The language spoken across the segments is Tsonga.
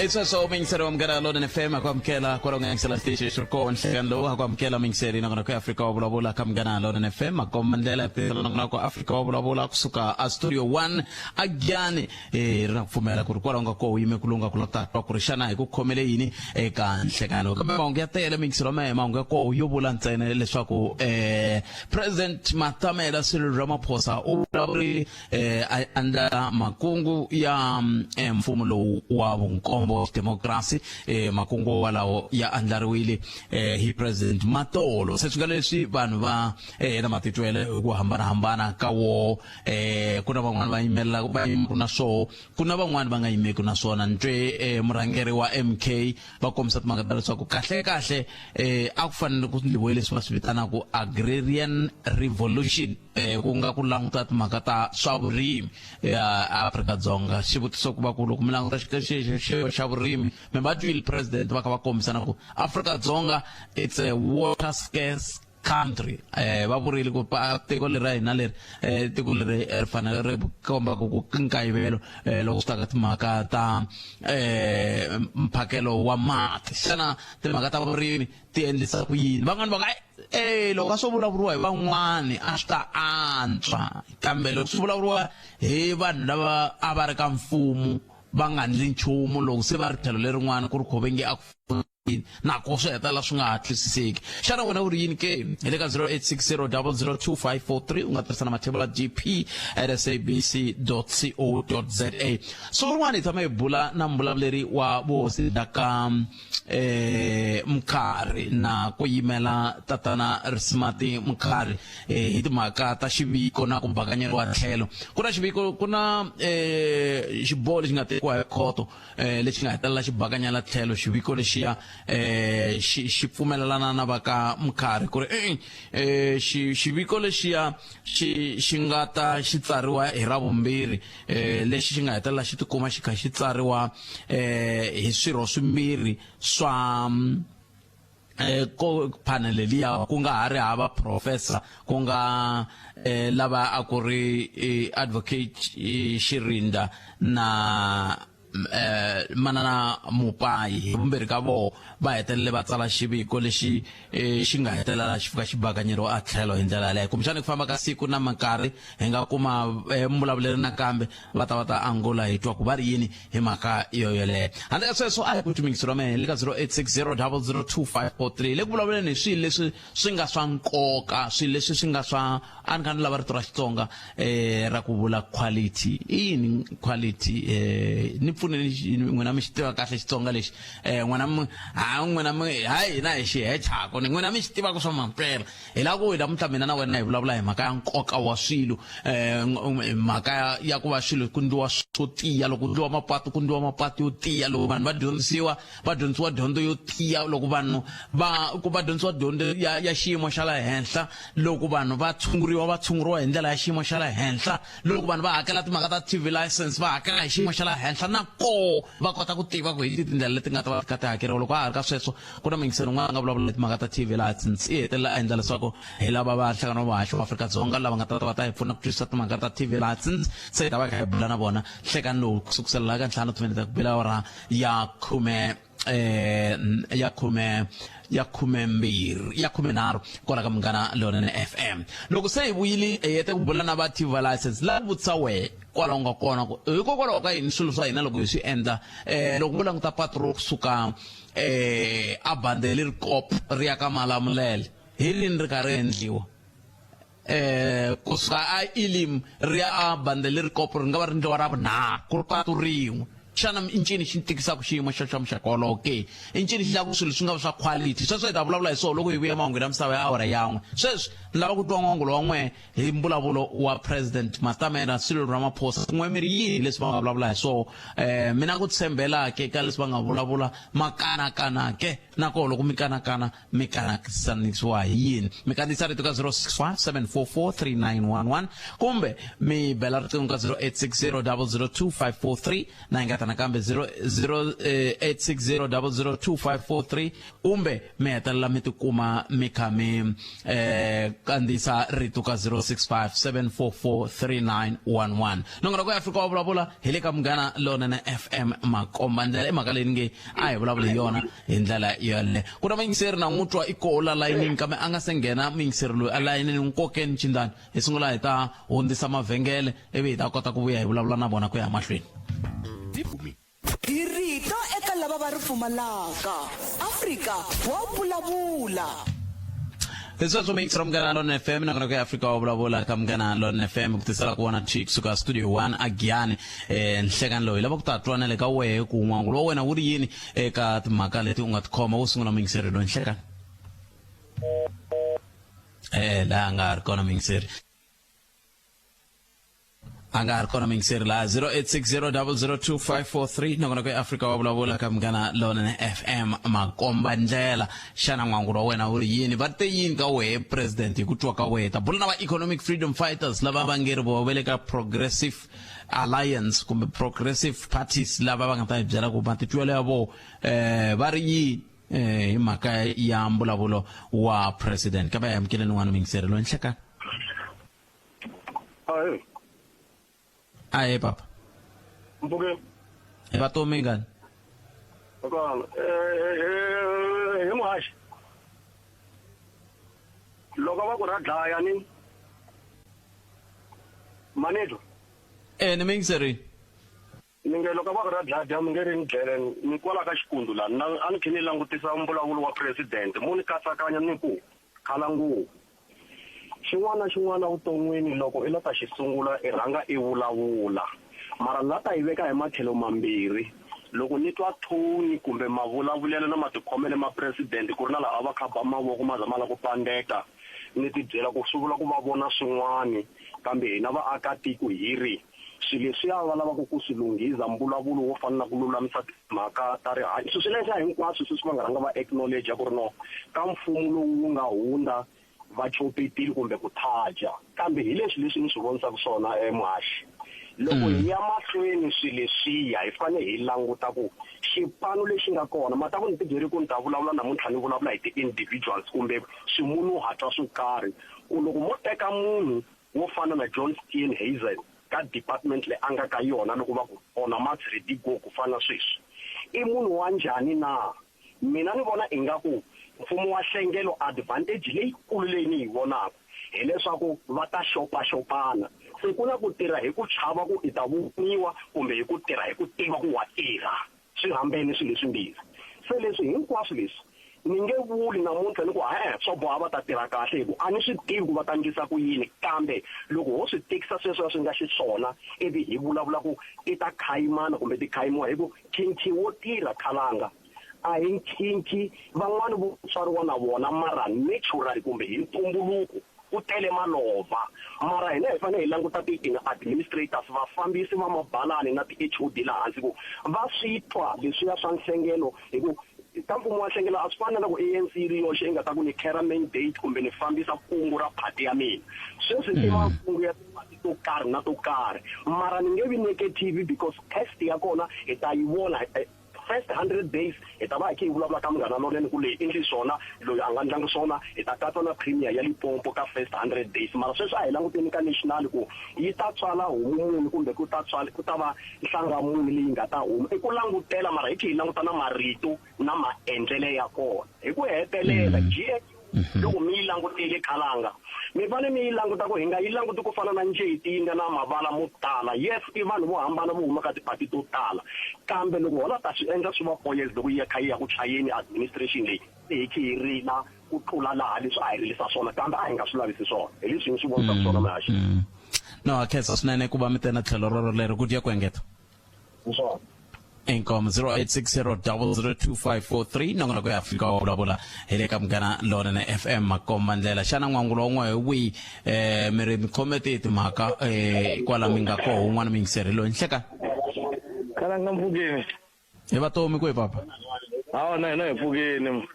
I sweswo muyingiseri wa Munghana Lonene FM a ku amukela kwalaho nga yingisela xitichi lexi ri kona nhlekani lowu a ku amukela muyingiseri nakona ku Afrika wa vulavula ka Munghana Lonene FM a komba ndlela ya tisela nakona ku Afrika wa vulavula kusuka a studio 1 a Giyani eh ri na ku pfumela ku ri kwalaho nga koho yime ku lunga ku lava twa ku ri xana hi ku khomele yini eka nhlekani lowu kambe mahungu ya tele muyingiseri wa mehe mahungu ya koho yo vula ntsena leswaku eh President Matamela Cyril Ramaphosa u vulavurile eh, a andlala makungu ya eh, mfumo lowu wa vunkombo democracy eh, makungu walawo ya andlariwile eh, hi president Matolo se swi nga leswi vanhu va eh, na matitwele hi ku hambanahambana ka wo eh, ku na van'wana va yimelela va yimaka na swoho ku na van'wana va nga yimeki na swona ni twe eh, murhangeri wa MK va kombisa timhaka ta leswaku kahle kahle eh, a ku fanele ku endliwe leswi va swi vitanaka agrarian revolution eh, ku nga ku languta timhaka ta swa vurimi ya Afrika-Dzonga xivutiso ku va ku loko mi languta xa vurimi mi va twile president va kha va kombisa na ku Afrika-Dzonga it's a water scarce country eh va vurile ku tiko leri ra hina leri eh tiko leri ri fanele ri komba ku ku nkayivelo eh loko swi ta ka timhaka ta eh mphakelo wa mati xana timhaka ta vurimi ti endlisa ku yini van'wani va ku e loko a swo vulavuriwa hi van'wani a swi ta antswa kambe loko swi vulavuriwa hi vanhu lava a va ri ka mfumo va nga ndli nchumu loko se va ri tlhelo lerin'wana ku ri kho ve nge a ku nako swi hetelela swi nga ha twisiseki xana wena u ri yini ke hi le ka 0860 002543 u nga tirhisa na mathebula gp at sabc co za so rin'wana hi tshama hi bula na mbulavuleri wa vuhosi bya ka eh Mkhari na ku yimela tatana Risimati Mkhari eh, hi timhaka ta xiviko na ku bakanyeriwa tlhelo ku na xiviko ku na eh xiboho lexi nga tekiwa hi khoto eh lexi nga hetelela xi bakanyela tlhelo xiviko lexiya eh xi xi pfumelelana na va ka Mkhari ku ri eh eh xi xiviko lexiya xi xi nga ta xi tsariwa hi Ravumbirhi eh lexi xi nga hetelela xi tikuma xi kha xi tsariwa eh hi swirho swimbirhi swa eh ko panel liya ku nga ha ri hava professor ku nga eh lava a ku ri eh, advocate eh, Shirinda na eh manana Mupayi hi vumbirhi ka voho va hetelele va tsala xiviko lexi eh, xi nga hetelela xi fika xi bakanyeriwa a tlhelo hi ndlela yaleyo kumbexana ku famba ka siku na minkarhi hi nga kuma eh, mbulavuleri nakambe va ta va ta angula hi twa ku va ri yini hi mhaka yo yoleyo handle ka sweswo a hi ku tumingisi ra mehe le ka 0860 002543 le ku vulavuleni hi swilo leswi swi nga swa nkoka swilo leswi swi nga swa a ni kha ni lava rito ra Xitsonga eh ra ku vula quality i yini quality eh ni pfuneni n'wina mi xi tiva kahle Xitsonga lexi eh n'wina mi ha n'wina mi ha hina hi xi hechako ni n'wina mi xi tivaka swa mampela hi lava ku hi namuntlha mina na wena hi vulavula hi mhaka ya nkoka wa swilo eh mhaka ya ku va swilo ku ndliwa swo tiya loko ku ndliwa mapatu ku ndliwa mapatu yo tiya loko vanhu va dyondzisiwa va dyondzisiwa dyondzo yo tiya loko vanhu va ku va dyondzisiwa dyondzo ya, ya xiyimo xa le henhla loko vanhu va tshunguriwa va tshunguriwa hi ndlela ya xiyimo xa le henhla loko vanhu va hakela timhaka ta TV license va hakela hi xiyimo xa le henhla na koho va kota ku tiva ku hi ti tindlela leti nga ta va ti kha ti hakeriwa loko a ha ri ka sweswo ku na muyingiseri un'wana a nga vulavula hi timhaka ta TV license i hetelela a endla leswaku hi lava va nhlangano wa vahaxi wa Afrika-Dzonga lava nga ta ta va ta hi pfuna ku twisisa timhaka ta TV license se hi ta va hi kha hi bula na vona nhlekani lowu ku sukusela laha ka ntlhanu timinete ku bela awara ya khume eh ya khume ya khumembirhi ya khumenharhu kwala ka Munghana Lonene FM loko se hi vuyile hi hete ku bula na va TV license la ku vutisa wehe kwalaho nga kona ku hikokwalaho ka yini swilo swa hina loko hi swi endla eh loko vo languta patu ro kusuka eh a bandeli ri kop ri ya ka Malamulele hi rini ri kha ri endliwa eh kusuka a Elim ri ya a bandeli ri kop ri nga va ri ndliwa ra vunharhu ku ri patu rin'we xana i ncini xi tikisaka xiyimo xa xa muxaka wolowo ke i ncini xi lava swilo swi nga vi swa quality sweswo hi ta vulavula hi swona loko hi vuya mahungwini ya misava ya awara yan'we sweswi ni lava ku twa n'wangulo wa n'we hi mbulavulo wa president Matamela Cyril Ramaphosa n'we mi ri yini leswi va nga vulavula hi swona um mina ku tshembela ke ka leswi va nga vulavula ma kanakana ke na koho loko mi kanakana mi kanakanisiwa hi yini mi kandziyisa rito ka 065 744 3911 kumbe mi bela riqingho ka 0860 002 543 na hi nga ta nakambe 0860002543 kumbe mi hetelela mi tikuma mi kha mi kandziyisa rito ka 0657443911. Nongonoko ya Afrika wa vulavula hi le ka Munghana Lonene FM makomba ndlela i mhaka leyi ni nge a hi vulavuli hi yona hi ndlela yaleyo. Ku na muyingiseri na n'wi twa i kola layinini kambe a nga se nghena muyingiseri loyi a layinini n'wi kokeni cindani hi sungula hi ta hundzisa mavhengele ivi hi ta kota ku vuya hi vulavula na vona ku ya mahlweni. Hi rito eka lava va ri pfumalaka. Afrika wa vulavula. Hi sweswo mix ra Munghana Lon FM nakona ku ya Afrika wa vulavula ka Munghana Lon FM ku tisela ku vona Chick kusuka studio 1 a Giyani nhlekani loyi lava ku ta twa na le ka wehe ku n'wangulo wa wena wu ri yini eka timhaka leti u nga tikhoma wo sungula muyingiseri loyi nhlekani laha a nga ha ri kona muyingiseri a nga ha ri kona muyingiseri laha 0860002543 nongonoko ya Afrika wa vulavula ka Munghana Lonene FM makomba ndlela xana n'wangulo wa wena wu ri yini va te yini ka wehe president hi ku twa ka wehe ta bula na va economic freedom fighters lava va nge ri vo va le ka progressive alliance kumbe progressive parties lava va nga ta hi byela ku matitwelo ya vo va ri yini hi mhaka ya mbulavulo wa president ka va amukeleni n'wana muyingiseri loyi nhlekani. Ahee. Ahee papa. Mpfukeni. Hi vatomi ngani? Kokwana, eh hi muhaxi. Loko va ku ra dlaya ni Manejo. Eh ni muyingiseri. Ni nge loko va ku ra dlaya dyambu nge ri ni dlele ni kwala ka xikundu la na a ni khe ni langutisa mbulavulo wa president mo ni katsakanya ni ku khala nguvu. Xin'wana na xin'wana vuton'wini loko i la ta xi sungula i rhanga i vulavula mara la ta yi veka hi matlhelo mambirhi loko ni twa tone kumbe mavulavulelo na matikhomele ma president ku ri na laha a va kha ba mavoko ma za ma la ku pandeka ni ti byela ku swi vula ku va vona swin'wani kambe hina vaakatiko hi ri Swilo leswiya va lavaka ku swi lunghiza, mbulavulo wo fana na ku lulamisa timhaka ta rihanyo, swilo sweleswiya hinkwaswo sweswi va nga rhanga va acknowledge ku ri no, ka mfumo lowu wu nga hundza va copetile kumbe ku thaja. Kambe hi leswi leswi ni swi vonisaka swona muhaxi, loko hi ya mahlweni swilo leswiya hi fanele hi languta ku xipano lexi nga kona, ma ta ku ni ti byeri ku ni ta vulavula namuntlha ni vulavula hi ti-individuals kumbe swimunuhatwa swo karhi, ku loko mo teka munhu wo fana na John Steenhuisen ka department leyi a nga ka yona loko va ku on a marks ready go ku fana na sweswi i munhu wa njhani na? Mina ni vona ingaku mfumo wa nhlengelo advantage leyikulu leyi ni yi vonaka hileswaku va ta xopaxopana se ku na ku tirha hi ku chava ku i ta voniwa kumbe hi ku tirha hi ku tiva ku wa tirha. Swi hambene swilo leswimbirhi. Se leswi hinkwaswo leswi, ni nge vuli namuntlha ni ku, E-e, swo boha va ta tirha kahle, hi ku a ni swi tivi ku va ta ndlisa ku yini. Kambe loko ho swi tekisa sweswiya swi nga xiswona, ivi hi vulavula ku ti ta khayimana kumbe ti khayimiwa, hi ku nkhinkhi wo tirha khalanga a hi nkhinkhi. Van'wana vo tswariwa na vona, mara naturally kumbe hi ntumbuluko, Ku tele malova. Mara hina hi fanele hi languta ti administrators, vafambisi va mabalani na ti HOD laha hansi ku va swi twa leswiya swa nhlengelo hi ku ka mfumo wa nhlengelo a swi fani na loko ANC yi ri yoxe yi nga ta ku ni khera mandate kumbe ni fambisa kungu ra party ya mina. Sweswi i makungu ya tiparty to karhi na to karhi. Mara ni nge vi negative because test ya kona hi ta yi vona. First 100 days hi ta va hi khe hi vulavula ka Munghana Lonene ku leyi endli swona, loyi a nga ndlangi swona, hi ta katsa na Premier ya Limpopo ka first 100 days. Mara sweswi a hi languteni ka national ku yi ta tswala homu muni kumbe ku ta tswala ku ta va nhlanga muni leyi nga ta huma. I ku langutela mara hi khe hi languta na marito na maendlele ya kona. Hi ku hetelela GNU Loko mi yi langutile khalanga, mi fanele mi yi languta ku hi nga yi languti ku fana na njeti yi nga na mavala mo tala. Yes, i vanhu vo hambana vo huma ka tiphati to tala, kambe loko ho la ta swi endla swi va poyes loko yi ya kha yi ya ku chayeni administration leyi se hi khe hi rila ku tlula laha leswi a hi rilisa swona kambe a hi nga swi lavisi swona. Hi leswi ni swi vonisaka swona Muhaxi. No, ha khensa swinene ku va mi te na tlhelo rero lero ku dya ku engeta. Hi swona. Inkomo 0860002543 nongonoko ya Afrika wa vulavula hi le ka Munghana Lonene FM makomba ndlela xana n'wangulo wa n'we hi wihi mi ri mi khome tihi timhaka kwala mi nga koho un'wana muyingiseri loyi nhleka Khalanga mpfukeni. Hi vatomi kwihi papa? Hawa na hina hi pfukeni.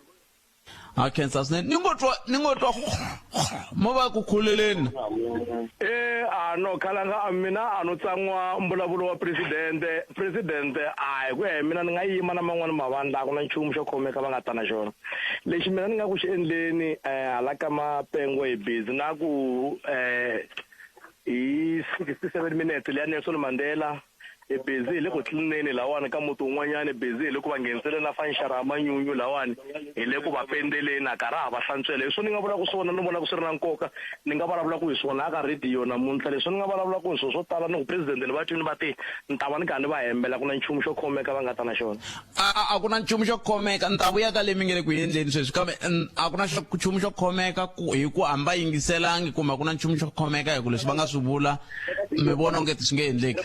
A khensa swinene. Ni ngo twa ni ngo twa mo va ku khuleleni. E a no khalanga a mina a no tsan'wa mbulavulo wa presidente presidente a hi ku ya hi mina ni nga yima na man'wana mavandla a ku na nchumu xo khomeka va nga ta na xona lexi mina ni nga ku xi endleni um hala ka mapengo hi busy na ku um hi 67 minutes leya Nelson Mandela hi busy hi le ku tlilineni lawani ka muti wun'wanyani busy hi le ku va ngheniseleni na fanixara ya manyunyu lawani hi le ku va pendeleni a karhi ha va hlantswela hi swo ni nga vulaka swona ni vonaka swi ri na nkoka ni nga vulavulaka hi swona aka rhediyo namuntlha leswi ni nga vulavulaka hi swona swo tala ni ku president ni va twini va te ni ta va ni karhi ni va hembela ku na nchumu xo khomeka va nga ta na xona a ku na nchumu xo khomeka ni ta vuya ka leyi mi nge le ku endleni sweswi kambe a ku na nchumu xo khomeka ku hi ku a mi va yingiselangi kumbe a ku na nchumu xo khomeka hi ku leswi va nga swi vula mi vona onge swi nge endleki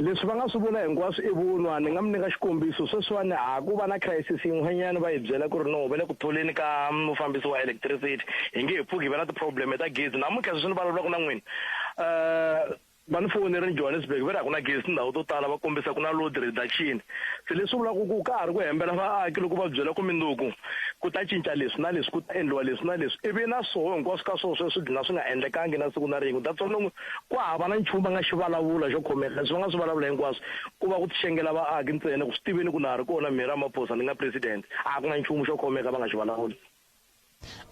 leswi va nga swi vula hinkwaswo i vunwa ni nga mi nyika xikombiso sweswiwani ha ku va na crisis yin'wanyana va hi byela ku ri no va le ku tholeni ka mufambisi wa electricity hi nge he pfuki hi va na ti-problem ta gezi namuntlha sweswi ni vulavulaka na n'wina um Va ni fonerini Johannesburg va ri a ku na gezi tindhawu to tala va kombisa ku na load reduction. Se leswi vulaka ku ka ha ri ku hembela vaaki loko va byela ku mindzuku ku ta cinca leswi na leswi ku ta endliwa leswi na leswi ivi na swoho hinkwaswo ka swoho sweswo swi dlina swi nga endlekangi na siku na rin'we. That's why ni ku hava na nchumu va nga xi vulavula xo khomeka leswi va nga swi vulavula hinkwaswo ku va ku tixengela vaaki ntsena ku swi tiveni ku na ha ri kona mehe Ramaphosa ni nga president a ku na nchumu xo khomeka va nga xi vulavula.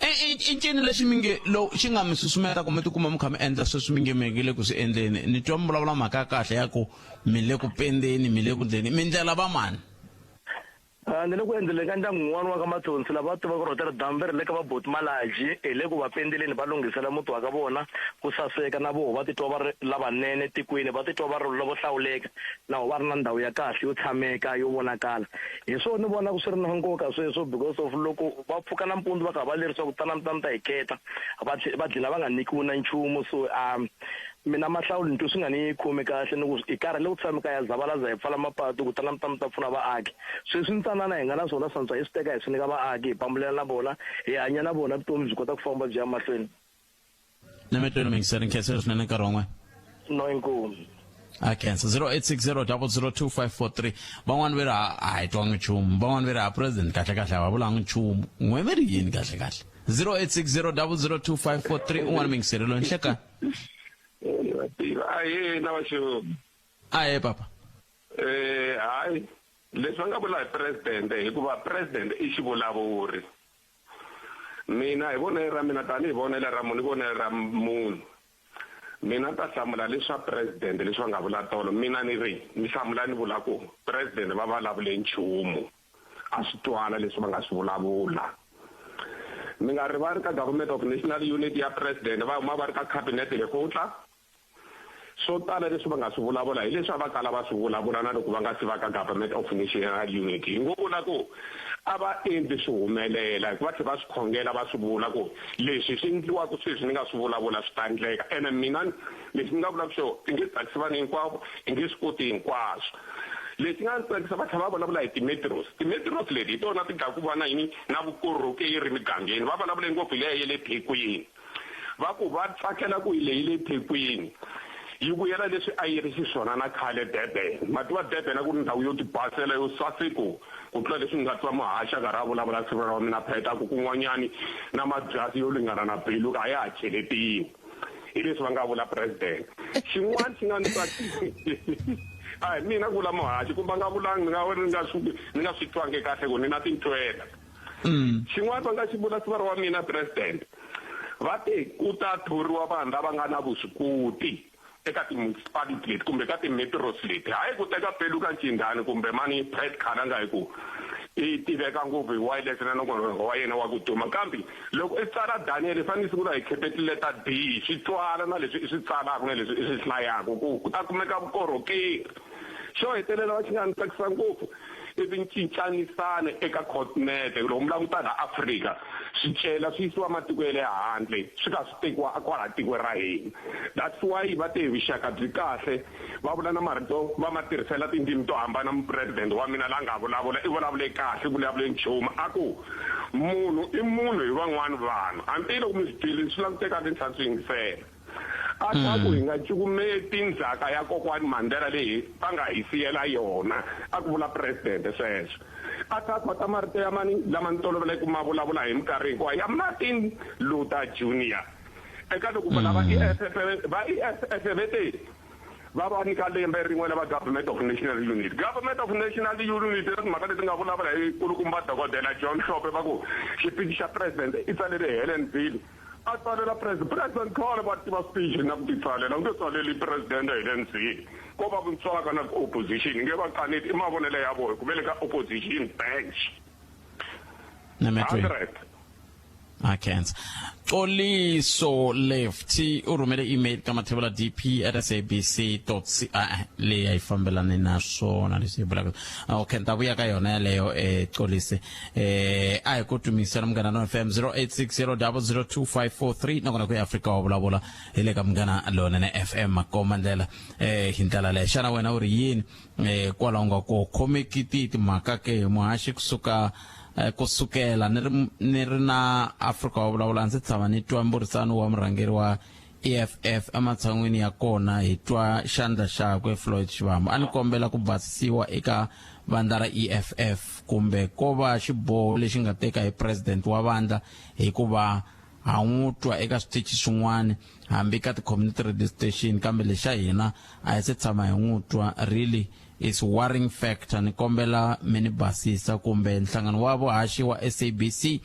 I i ncini lexi mi nge lo xi nga mi susumeta ku mi tikuma mi kha mi endla sweswi mi nge mi nge le ku swi endleni ni twa mi vulavula mhaka ya kahle ya ku mi le ku pendeni mi le ku ndleni mi ndlela va mani Ni le ku endleleni ka ndyangu wun'wana wa ka Matsonsi lava va tivaka Rotterdam va ri le ka va Boti Malaji hi le ku va pendeleni va lunghisela muti wa ka vona ku saseka na voho va titwa va ri lavanene tikweni va titwa va ri lavo hlawuleka na vo va ri na ndhawu ya kahle yo tshameka yo vonakala Hi swona ni vonaka swi ri na nkoka sweswo because of loko va pfuka nampundzu va kha va lerisiwa ku tana mi ta mi ta hi keta va va dlina va nga nyikiwi na nchumu so mina mahlawulo ni twe swi nga ni khomi kahle ni ku hi karhele ku tshama kaya zavalaza hi pfala mapatu ku tana mi ta mi ta pfuna vaaki sweswi ntsanana hi nga na swona swantswa hi swi teka hi swi nyika vaaki hi pambulela na vona hi hanya na vona vutomi byi kota ku famba byi ya mahlweni. Ni mi twini muyingiseri nkhensile swinene nkarhi wa n'wina. No inkomu. A khensa 0860002543 van'wani ve ri a hi twangi nchumu van'wani ve ri a president kahle kahle a va vulanga nchumu n'we mi ri yini kahle kahle 0860002543 un'wana muyingiseri loyi nhlekani Ahee na vaxo. Ahee papa. Eh hayi leswi va nga vula hi president hikuva president i xivulavuri. Mina hi vonelo ra mina tanihi vonelo ra munhu i vonelo ra munhu mina ni ta hlamula leswa president leswi va nga vula tolo mina ni ri ni hlamula ni vula ku president va vulavule nchumu a swi twala leswi va nga swi vulavula mi nga rivali ka government of national unity ya president va huma va ri ka cabinet lekgotla Swo tala leswi va nga swi vulavula hi leswi a va kala va swi vulavula na loko va nga si va ka Government of National Unity. Hi ngo vula ku a va endli swi humelela hikuva tlhe va swi khongela va swi vula ku leswi swi ndliwaka sweswi ni nga swi vulavula swi ta ndleka ene mina lexi ni nga vulaka xo i nge tsakisi vanhu hinkwavo i nge swi koti hinkwaswo. Lexi nga ni tsakisa va tlhela va vulavula hi ti-metros. Ti-metros leti hi tona ti dlaka ku va na yini na vukorhokeri migangeni. Va vulavule ngopfu hi liya ya le Thekwini. Va ku va tsakela ku yi leyi le Thekwini yi vuyela leswi a yi ri xiswona na khale Durban. Ma tiva Durban a ku ri ndhawu yo tibasela yo saseko ku tlula leswi ni nga twa muhaxi a karhi a vulavula siku ra mina Phet a ku kun'wanyani na mabyasi yo lingana na biluka a ya ha cheletiwi. Hi leswi va nga vula president. Xin'wana xi nga ni tsakisi a hi mina ku vula muhaxi kumbe a nga vulangi ni nga ni nga swi ni nga swi twangi kahle ku ni na tintwela. Xin'wana va nga xi vula sivara wa mina president va te ku ta thoriwa vanhu lava nga na vuswikoti eka ti-municipality leti kumbe ka ti-metros leti hayi ku teka Peluka Ncindani kumbe mani Fred Khalanga hi ku i tiveka ngopfu hi wireless na nongonoko wa yena wa ku duma kambe loko i tsala Daniel i fanele i sungula hi capital letter D swi twala na leswi i swi tsalaka na leswi i swi hlayaka ku ku ta kumeka vukorhokeri xo hetelela va xi nga ni tsakisa ngopfu I tincincanisano eka khotinete. Loko mi languta laha Afrika, swicelwa swi yisiwa matiko ya le handle swi ka swi tekiwa kwala tikweni ra hina. That's why va te vuxaka byi kahle, va vula na marito va ma tirhisela tindzimi to hambana. Mupresidente wa mina la nga vulavula i vulavule kahle, i vulavule nchumu a ku munhu i munhu hi van'wana vanhu. Hambi loko mi swi twile swi languteka ni tlhela ni swi yingisela. A ta ku hi nga cukumeti ndzhaka ya kokwani Mandela leyi va nga hi siyela yona, a ku vula presidente sweswo. A ta khota marito ya mani lama ni toloveleke ku ma vulavula hi minkarhi hinkwayo ya Martin Luther Junior. Eka loko lava EFF va EFF ve te va va nyika lembe rin'we lava Government of National Unity. Government of National Unity na timhaka leti nga vulavula hi kulukumba Dokodela John Hlophe va ku xipiki xa president i tsalele Helen Zille. A tsalela president, president khale va tiva speech na ku ti tsalela, u nge tsaleli president Helen Zille. Ko va vuntswaka na opposition, nge va kaneti i mavonelo ya vona ku ve le ka opposition bench. Na 100. A khensa. Xoliso Lefty u rhumele email ka mathevula dp at sabc c leyi a yi fambelani na swona leswi hi vulaka. Okay, ni ta vuya ka yona yaleyo Xolise. A hi ku tumisela Munghana Lonene FM 0860002543 nakona ku ya Afrika wa vulavula hi le ka Munghana Lonene FM makomba ndlela hi ndlela leyo. Xana wena u ri yini kwalaho nga ko khomeki tihi timhaka ke muhaxi kusuka kusukela ni ri ni ri na Afrika wa vulavula a ndzi tshama ni twa mburisano wa murhangeri wa EFF ematshan'wini ya kona hi twa xandla xakwe Floyd Shivambu a ni kombela ku basisiwa eka vandla ra EFF kumbe ko va xiboho lexi nga teka hi president wa vandla hikuva ha n'wi twa eka switichi swin'wana hambi ka ti-community radio station kambe lexa hina a hi se tshama hi n'wi twa really is worrying factor ni kombela mi ni basisa kumbe nhlangano wa vuhaxi wa SABC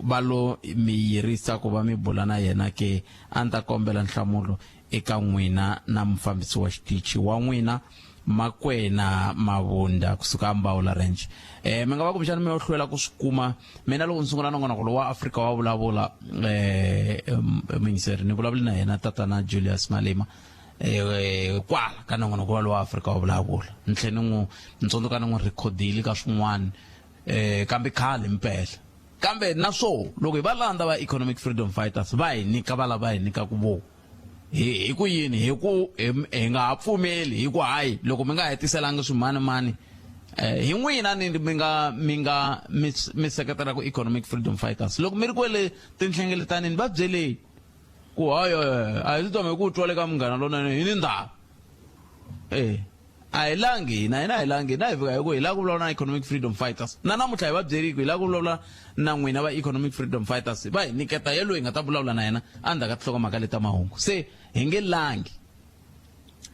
va lo mi yirisa ku va mi bula na yena ke a ni ta kombela nhlamulo eka n'wina na mufambisi wa xitichi wa n'wina Makwena Mavunda kusuka Mbawula Ranch. Mi nga va kumbexana mi yo hlwela ku swi kuma. Mina loko ni sungula nongonoko lowu wa Afrika wa vulavula muyingiseri ni vulavule na yena tatana Julius Malema kwala ka nongonoko wa lowa Afrika wa vulavula. Ni tlhela ni n'wi ni tsundzuka ni n'wi rhikhodile ka swin'wana kambe khale mpela. Kambe na swo loko hi va landza va Economic Freedom Fighters va hi nyika va lava hi nyika ku vo hi hi ku yini hi ku hi nga ha pfumeli hi ku hayi loko mi nga hetiselanga swimanimani hi n'wina ni mi nga mi nga mi mi seketela ku Economic Freedom Fighters loko mi ri kwele tinhlengeletanini va byeleni ku hayi a hi swi twa hi ku twa le ka Munghana Lonene hi ni ndhawu a hi langi hina hina hi langi hina hi fika hi ku hi lava ku vulavula na Economic Freedom Fighters na namuntlha hi va byeli ku hi lava ku vulavula na n'wina va Economic Freedom Fighters va hi nyiketa yaloyi hi nga ta vulavula na yena endzhaku ka tinhlokomhaka leti ta mahungu se hi nge langi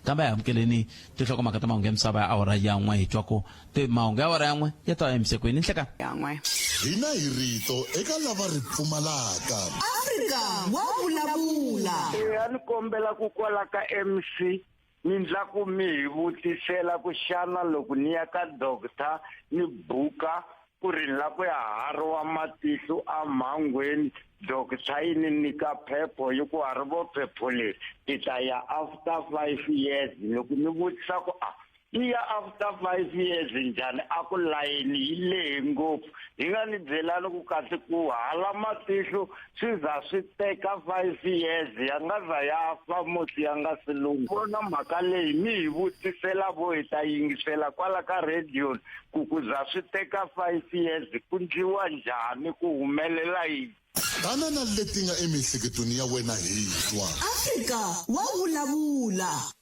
kambe a hi amukeleni tinhlokomhaka ta mahungu ya misava ya awara ya n'we hi twa ku mahungu ya awara ya n'we ya ta va emisekweni nhlekani ya n'we Hina hi rito eka lava ri pfumalaka. Afrika wa vulavula. Eya ni kombela ku kwala ka MC Ni ndla ku mi hi vutisela ku xana loko ni ya ka doctor ni buka ku ri ni la ku ya hariwa matihlo a mhangweni, doctor yi ni nyika phepho yi ku ha ri vo phepho leri ti ta ya after 5 years. Loko ni vutisa ku a yi ya after 5 years njhani a ku layeni yi lehe ngopfu. Hi nga ni byelani ku kahle ku hala matihlo swi za swi teka 5 years ya nga za ya fa musi ya nga si lungha. Vona mhaka leyi mi hi vutisela vo hi ta yingisela kwala ka radio ku ku za swi teka 5 years ku ndliwa njhani ku humelela yini. Tana na leti nga emiehleketweni ya wena hi twa. Afrika wa vulavula.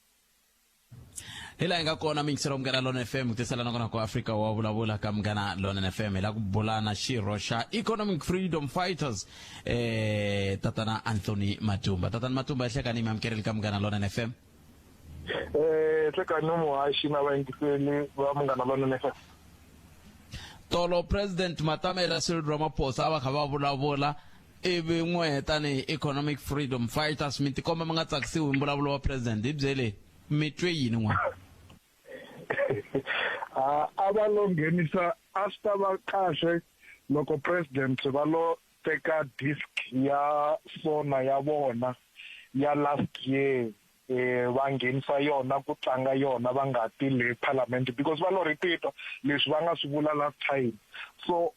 Hi laha hi nga kona miyingiselo Munghana Lonene FM ku tisela nakona ku Afrika wa vulavula ka Munghana Lonene FM hi la ku bula na xirho xa Economic Freedom Fighters tatana Anthony Matumba. Tatana Matumba, ehlekani mi amukerile ka Munghana Lonene FM. Hlekani muhaxi na vayingiseli va Munghana Lonene FM. Tolo President Matamela Cyril Ramaphosa a va kha va vulavula ivi n'we tanihi Economic Freedom Fighters mi tikomba mi nga tsakisiwi hi mbulavulo wa President. Hi byeleni, mi twe yini n'wana? A va lo nghenisa a swi ta va kahle loko President va lo teka disc ya sona ya vona ya last year va nghenisa yona ku tlanga yona va nga ti le Parliament because va lo repeat leswi va nga swi vula last time. So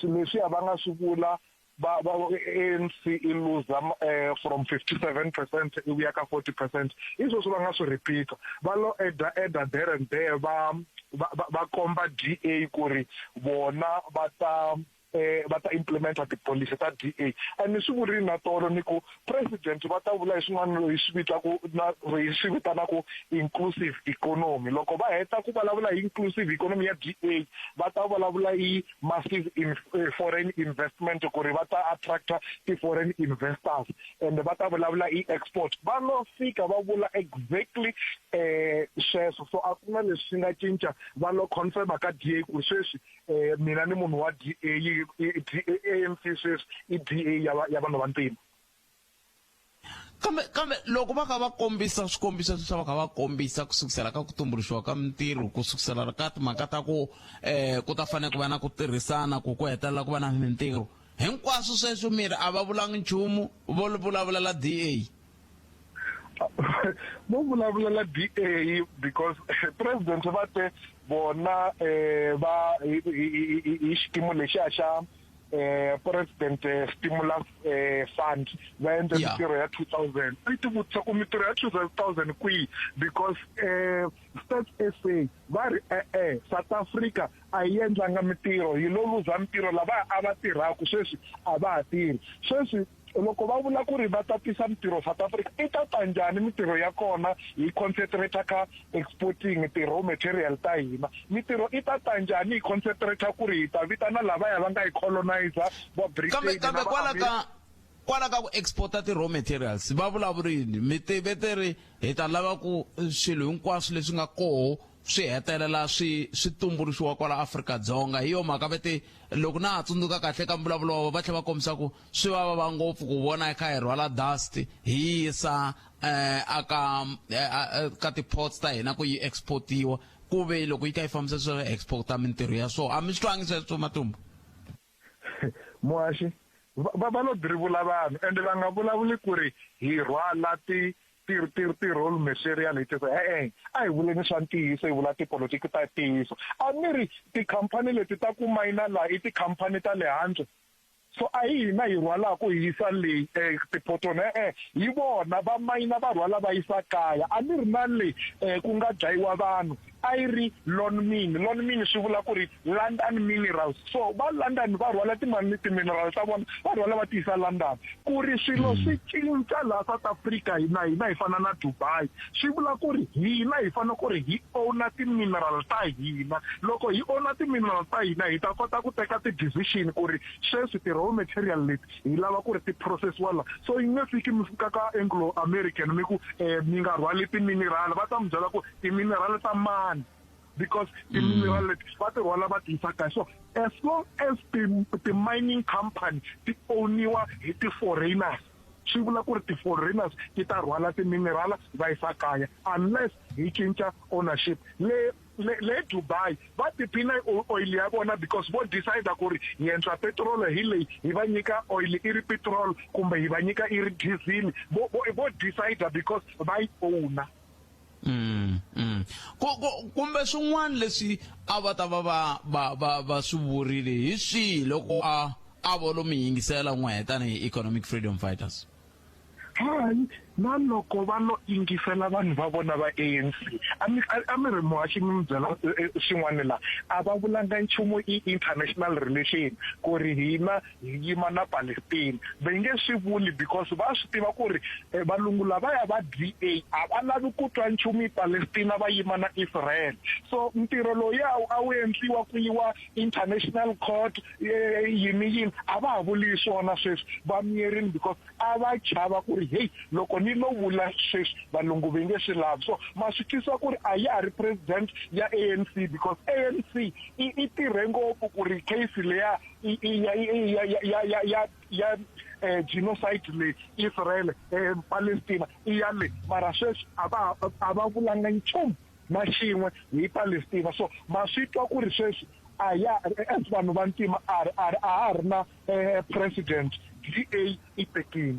swilo leswiya va nga swi vula va va ANC i luza from 57% i vuya ka 40% i sweswi va nga swi repeat va lo eda eda there and there va va va komba DA ku ri vona va ta. Va ta implementa tipholisi ta DA. And ni swi vurile na tolo ni ku president va ta vula hi swin'wana hi swi vitaku na hi swi vitanaku inclusive economy. Loko va heta ku vulavula hi inclusive economy ya DA, va ta vulavula hi massive in, foreign investment ku ri va ta attracta ti-foreign investors and va ta vulavula hi export. Va lo fika va vula exactly sweswo. So a ku na leswi swi nga cinca, va lo confirma ka DA ku ri sweswi mina ni munhu wa DA, ANC sweswi i DA ya vanhu vantima. Kambe loko va kha va kombisa swikombiso leswi va kha va kombisa ku sukusela ka ku tumbuluxiwa ka mintirho, ku sukusela ka timhaka ta ku ku ta fanele ku va na ku tirhisana ku ku hetelela ku va na mintirho, hinkwaswo sweswo miri a va vulangi nchumu, vo vulavulela DA. Vo vulavulela DA because president va te vona va hi xikimu lexiya xa president stimulus fund va endle mintirho ya 2000. I ti vutisa ku mintirho ya 2000 kwihi, because Stats SA va ri e-e, South Africa a yi endlanga mintirho, yi lo luza mintirho, lava a va tirhaku sweswi a va ha tirhi. Sweswi loko va vula ku ri va ta tisa mintirho South Africa, i ta ta njhani mintirho ya kona hi concentrate ka exporting ti-raw material ta hina? Mintirho i ta ta njhani hi concentrate ku ri hi ta vitana lavaya va nga hi colonizer va Britain Kambe na va kwala America? Kwala ka ku exporta ti-raw materials va vulavurini, mi tive ti ri hi ta lava ku swilo hinkwaswo leswi nga koho swi hetelela swi tumbuluxiwa kwala Afrika-Dzonga. Hi yo mhaka vete loko na ha tsundzuka kahle ka mbulavulo wa vona, va tlhela va kombisa ku swi va vava ngopfu ku vona hi kha hi rhwala dust hi yisa aka ka ti-ports ta hina ku yi exportiwa, ku ve loko yi kha yi fambisa swo exporta mintirho ya swona. A mi swi twangi sweswo, Matumbu? Muhaxi, va lo dirivula vanhu ende va nga vulavuli ku ri hi rhwala ti ti ti ti role material hi tisa. E-e, a hi vuleni swa ntiyiso, hi vula tipolotiki ta ntiyiso. A mi ri tikhampani leti ta ku mayina laha i tikhampani ta le handle, so a hi hina hi rhwalaku hi yisa leyi tiphotoni, e-e, hi vona va mayina va rhwala va yisa kaya. A ni ri na le ku nga dlayiwa vanhu a yi ri Lonmin. Lonmin swi vula ku ri London Minerals. So va London va rhwala timali ti-mineral ta vona, va rhwala va ti yisa London. Ku ri swilo swi cinca laha South Africa, na hina hi fana na Dubai, swi vula ku ri hina hi fanele ku ri hi owner ti-mineral ta hina. Loko hi owner ti-mineral ta hina, hi ta kota ku teka ti-decision ku ri sweswi ti-raw material leti hi lava ku ri ti processiwa la. So yi nge fiki mi fika ka Anglo American mi ku mi nga rhwali ti-mineral, va ta mi byela ku ti-mineral ta mani, because ti-mineral leti va ti rhwala va ti yisa kaya. So as long as ti-mining company ti owniwa hi ti-foreigners, swi vula ku ri ti-foreigners ti ta rhwala ti-mineral va yisa kaya unless hi cinca ownership. Le Dubai va tiphina hi oil ya vona because vo decide ku ri hi endla petrol hi leyi, hi va nyika oil i ri petrol kumbe hi va nyika i ri diesel, vo decide because va yi owner. Kumbe swin'wana leswi a va ta va va va va va swi vurile hi swihi loko a vo lo mi yingisela n'we tanihi Economic Freedom Fighters? Hayi, na loko va lo yingisela vanhu va vona va ANC, a mi ri muhaxi mi mi byela xin'wana la, a va vulanga nchumu i international relation ku ri hina hi yima na Palestine. Va nge swi vuli because va swi tiva ku ri valungu lavaya va DA a va lavi ku twa nchumu hi Palestina, va yima na Israel. So ntirho lowuya a wu endliwa ku yiwa international court yini yini, a va ha vuli swona sweswi, va miyerini because a va chava ku ri hey, loko ni lo vula sweswi valungu va nge swi lavi. So ma swi twisisa ku ri a ya ha ri president ya ANC because ANC i tirhe ngopfu ku ri case leya ya genocide le Israel Palestina i ya le, mara sweswi a va vulanga nchumu na xin'we hi Palestina. So ma swi twa ku ri sweswi a ya as vanhu va ntima a a ha ri na president, DA i tekile.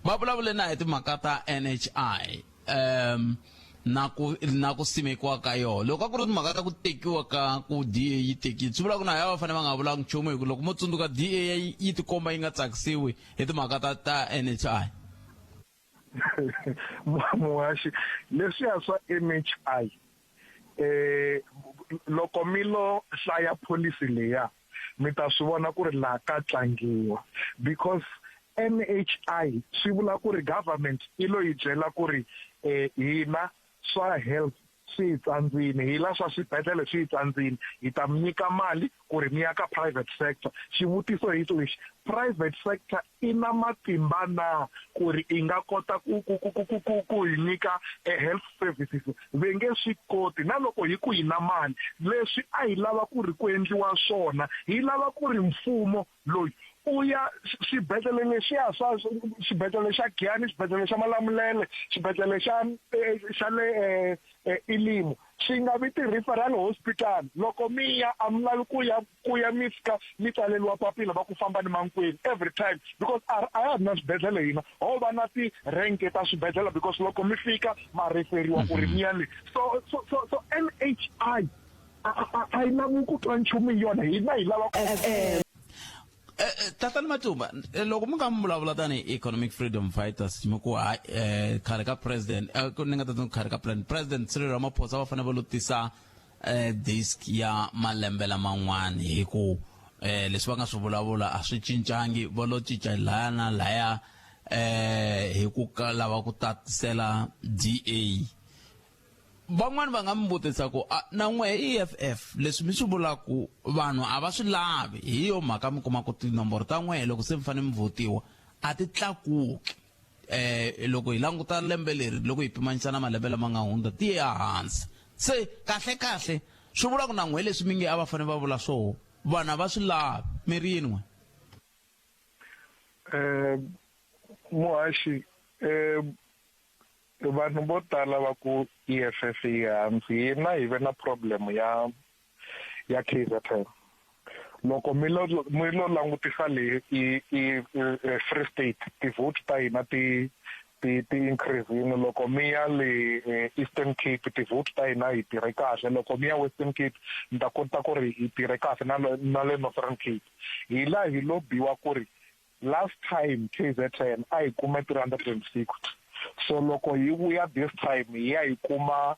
Va vulavule na hi timhaka ta NHI na ku simekiwa ka yona. Loko a ku ri timhaka ta ku tekiwa ka ku DA yi tekile, swi vula ku na ya va fanele va nga vulanga nchumu, hi ku loko mo tsundzuka DA yi tikomba yi nga tsakisiwi hi timhaka ta NHI. Muhaxi, leswiya swa NHI, loko mi lo hlaya policy leya, Mi ta swi vona ku ri laha ka tlangiwa because NHI swi vula ku ri government yi lo yi byela ku ri hina swa health swi hi tsandzini, hi la swa swibedhlele swi hi tsandzini, hi ta mi nyika mali ku ri mi ya ka private sector. Xivutiso hi lexi, private sector i na matimba na ku ri i nga kota ku ku ku ku ku ku hi nyika health services? Ve nge swi koti na loko hi ku hi na mali. Leswi a hi lava ku ri ku endliwa swona, hi lava ku ri mfumo loyi u ya swibedhlele leswiya swa xibedhlele xa Giyani, xibedhlele xa Malamulele, xibedhlele xa xa le Elim swi nga vi ti-referral hospital. Loko mi ya a mi lavi ku ya ku ya mi fika mi tsaleriwa papila va ku famba ni mankwenu every time because a a ya ha ri na swibedhlele hina ho va na ti-rank ta swibedhlele because loko mi fika ma referiwa ku ri mi ya le. So so so so N_H_I a yi lavi ku twa nchumu hi yona hina hi lava Tatana Matumba, loko mi nga mi vulavula tanihi Economic Freedom Fighters mi ku hayi khale ka president, ni nga ta khale ka president, President Cyril Ramaphosa va fanele va lo tisa disk ya malembe laman'wani hi ku leswi va nga swi vulavula a swi cincangi, va lo cinca laya na laya hi ku lava ku tatisela DA. Van'wani va nga mi vutisa ku a na n'we EFF leswi mi swi vulaku vanhu a va swi lavi, hi yo mhaka mi kuma ku tinomboro ta n'we loko se mi fanele mi votiwa a ti tlakuki. Loko hi languta lembe leri loko hi pimanisa na malembe lama nga hundza ti ye ehansi. Se kahle kahle swi vula ku na n'we leswi mi nge a va fanele va vula swoho vanhu a va swi lavi, mi ri yini n'we? Muhaxi, Vanhu vo tala va ku EFF yi hansi, hina hi ve na problem ya ya KZN. Loko mi lo mi lo langutisa le i i Free State ti-vote ta hina ti ti ti increase-ini, loko mi ya le Eastern Cape ti-vote ta hina hi tirhe kahle, loko mi ya Western Cape mi ta kota ku ri hi tirhe kahle na le na le Northern Cape. Hi la hi lo biwa ku ri Last time KZN a hi kume 360 so loko hi vuya this time hi ya hi kuma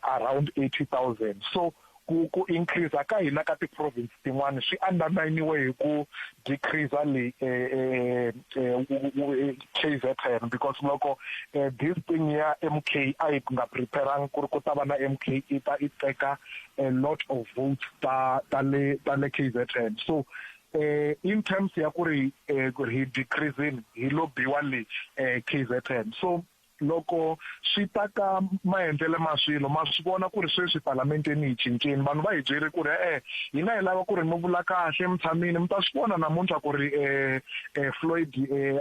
around 80,000 so ku ku increase ka hina ka ti province tin'wana swi underminiwe hi ku decrease le KZN because loko this thing ya MK a yi nga preparanga ku ri ku ta va na MK i ta i teka a lot of votes ta ta le ta le KZN so In terms ya ku ri ku ri hi decrease-ini hi lo biwa le KZN so loko swi ta ka maendlele ma swilo ma swi vona ku ri sweswi palamenteni hi cincini vanhu va hi byeri ku ri e-e hina hi lava ku ri mi vula kahle mi tshamile mi ta swi vona namuntlha ku ri Floyd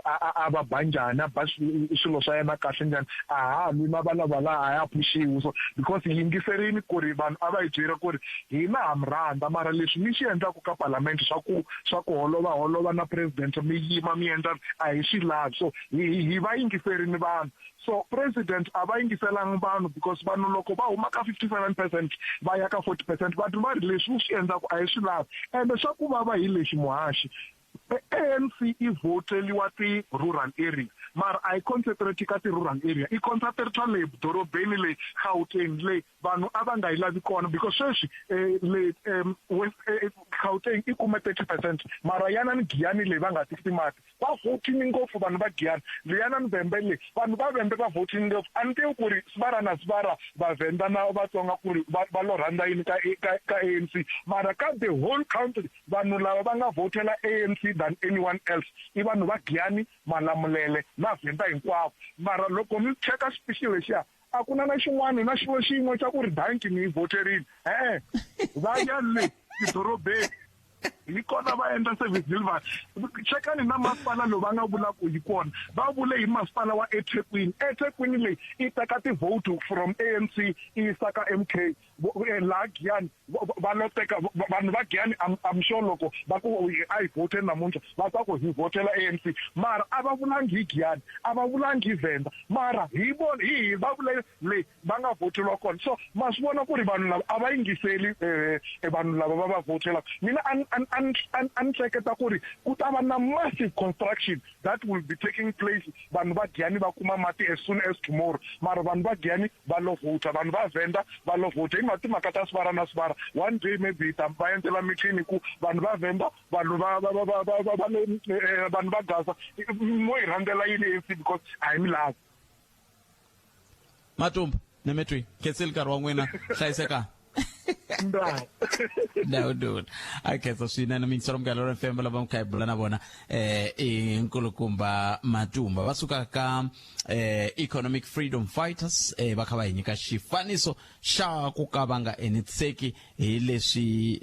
a a a va ba njhani a ba swilo swa yena kahle njhani a ha lwi na valava la a ya phuxiwi so because hi yingiserini ku ri vanhu a va hi byeri ku ri Hina ha mi rhandza, mara leswi mi swi endlaka ka Palamende swa ku swa ku holova holova na President mi yima mi endla a hi swi lavi. So hi hi va yingiserini vanhu. So President a va yingiselangi vanhu because vanhu loko va huma ka 57 percent va ya ka 40 percent vanhu va ri leswi u swi endlaka a hi swi lavi. Ende xa ku vava hi lexi muhaxi, ANC i vhoteliwa ti rural area mara a yi concentrate ka ti rural area i concentrate le dorobeni le Gauteng le vanhu a va nga yi lavi kona because sweswi le West Gauteng i kume 30% mara yana ni Giyani le va nga tisi mati va vhotini ngopfu vanhu va Giyani leyana ni Vhembe le vanhu va Vhembe va vhotini ngopfu a ni tivi ku ri sivara na sivara Vhavenda na Vatsonga ku ri va va lo rhandza yini ka ka ka ANC mara ka the whole country Vanhu lava va nga vhotela ANC than anyone else i vanhu va Giyani, Malamulele na Venda hinkwavo. Mara loko mi cheka xipixi lexiya a ku na na xin'wana na xilo xin'we xa ku ri danki ni yi vhoterile. E-e, va ya le tidorobeni hi kona va endla service delivery. Chekani na masipala lowu va nga vula ku hi kona, va vule hi masipala wa eThekwini. EThekwini leyi i teka ti-vote from ANC i yisa ka M_K. Laha Giyani va lo teka vanhu va Giyani I'm sure loko va ku a hi vhoteni namuntlha va ta ku hi vhotela ANC mara a va vulangi hi Giyani a va vulangi hi Venda mara hi vona hi hi va vule le va nga vhoteriwa kona so ma swi vona ku ri vanhu lava a va yingiseli vanhu lava va va vhotelaka mina a a a ni hleketa ku ri ku ta va na massive construction that will be taking place vanhu va Giyani va kuma mati as soon as tomorrow mara vanhu va Giyani va lo vhota vanhu va Venda va lo vhota hi Timhaka ta swivara na swivara, one day maybe ta va endzela meeting ku vanhu va Venda, vanhu va va va va va va va le vanhu va Gaza, mo hi rhandzela yini ANC because a hi mi lavi. Matumba ni mi twi khensile nkarhi wa n'wina, hlayisekani. Ndawudula a khensa swinene miyingiselo Munghana Lonene FM. Lava mi kha hi bula na vona i nkulukumba Matumba, va suka ka Economic Freedom Fighters, va kha va hi nyika xifaniso xa ku ka va nga enetiseki hi leswi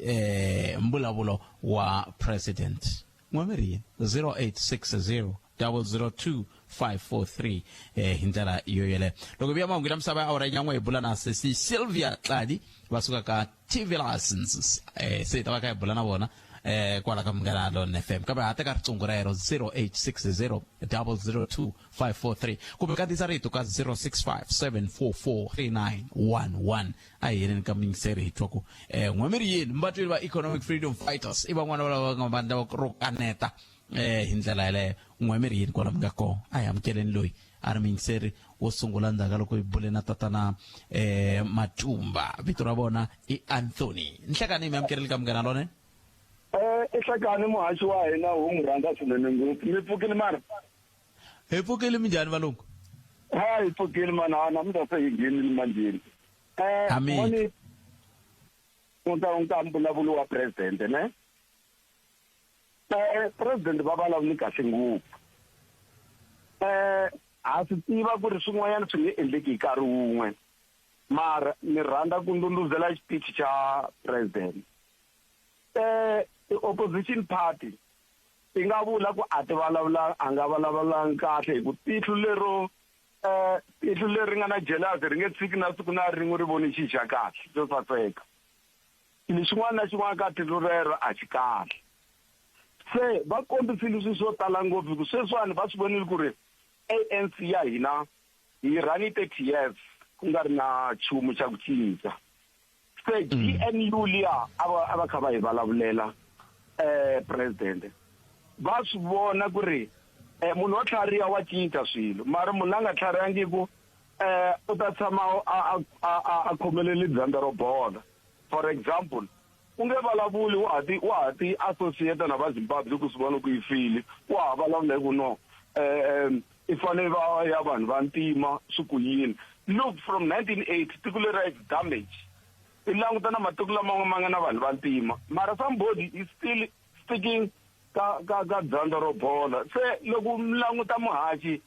mbulavulo wa president. N'wameri yini 0860 002 543 hi ndlela yo yeleyo. Loko hi vuya mahungu ya misava ya awara yin'we, hi bula na sesi Sylvia Tladi, va suka ka TV licenses, se hi ta va kha hi bula na vona kwala ka Munghana Lonene FM, kambe ha teka riqingho rero 0860 002 543 kumbe kandziyisa rito ka 065 744 3911. A hi yeneni ka muyingiseri hi twa ku n'wameri yini. Mbatwini va Economic Freedom Fighters i van'wana va lava nga vandla ro kaneta hi ndlela yeleyo. N'wameri yini kwala mi nga kona? A hi amukeleni loyi a ri muyingiseri wo sungula ndzhaku ka loko hi bule na tatana Matumba. Vito ra vona i Anthony. Nhlekani, mi amukeleli ka Munghana Lonene. I hlekani, muhaxi wa hina wu n'wi rhandza swinene ngopfu. Mi pfukile mara? Hi pfukile, minjhani valungu? Ha, hi pfukile mana, namuntlha se hi nghenile manjheni. Amen. Moni nka mbulavulo wa president ne? President va vulavuli kahle ngopfu. Ha swi tiva ku ri swin'wanyana swi nge endleki hi nkarhi wun'we, mara ni rhandza ku ndhundhuzela xitichi xa president. Ti-opposition party ti nga vula ku a ti vulavula, a nga vulavulangi kahle, hi ku tihlo lero tihlo leri nga na jealous ri nge tshiki na siku na rin'we ri voni xi xa kahle xo saseka. Xilo xin'wana na xin'wana ka tihlo rero a xi kahle. Se va kombisile swilo swo tala ngopfu, ku sweswiwani va swi vonile ku ri ANC ya hina hi rhani 30 years ku nga ri na nchumu xa ku cinca. Se GNU liya a va kha va hi vulavulela president, va swi vona ku ri munhu wo tlhariha wa cinca swilo, mara munhu la nga tlharihangiku u ta tshama a khomelele dzandza ro bola. For example, u nge vulavuli wa ha ti associate na va Zimbabwe ku swi vona ku yi file, wa ha vulavula hi ku no i fanele va ya vanhu va ntima swi ku yini. Look, from 1980 tiko leri is damage. I languta na matiko laman'we ma nga na vanhu va ntima, mara somebody is still sticking ka ka ka dzandza ro bola. Se loko mi languta muhaxi,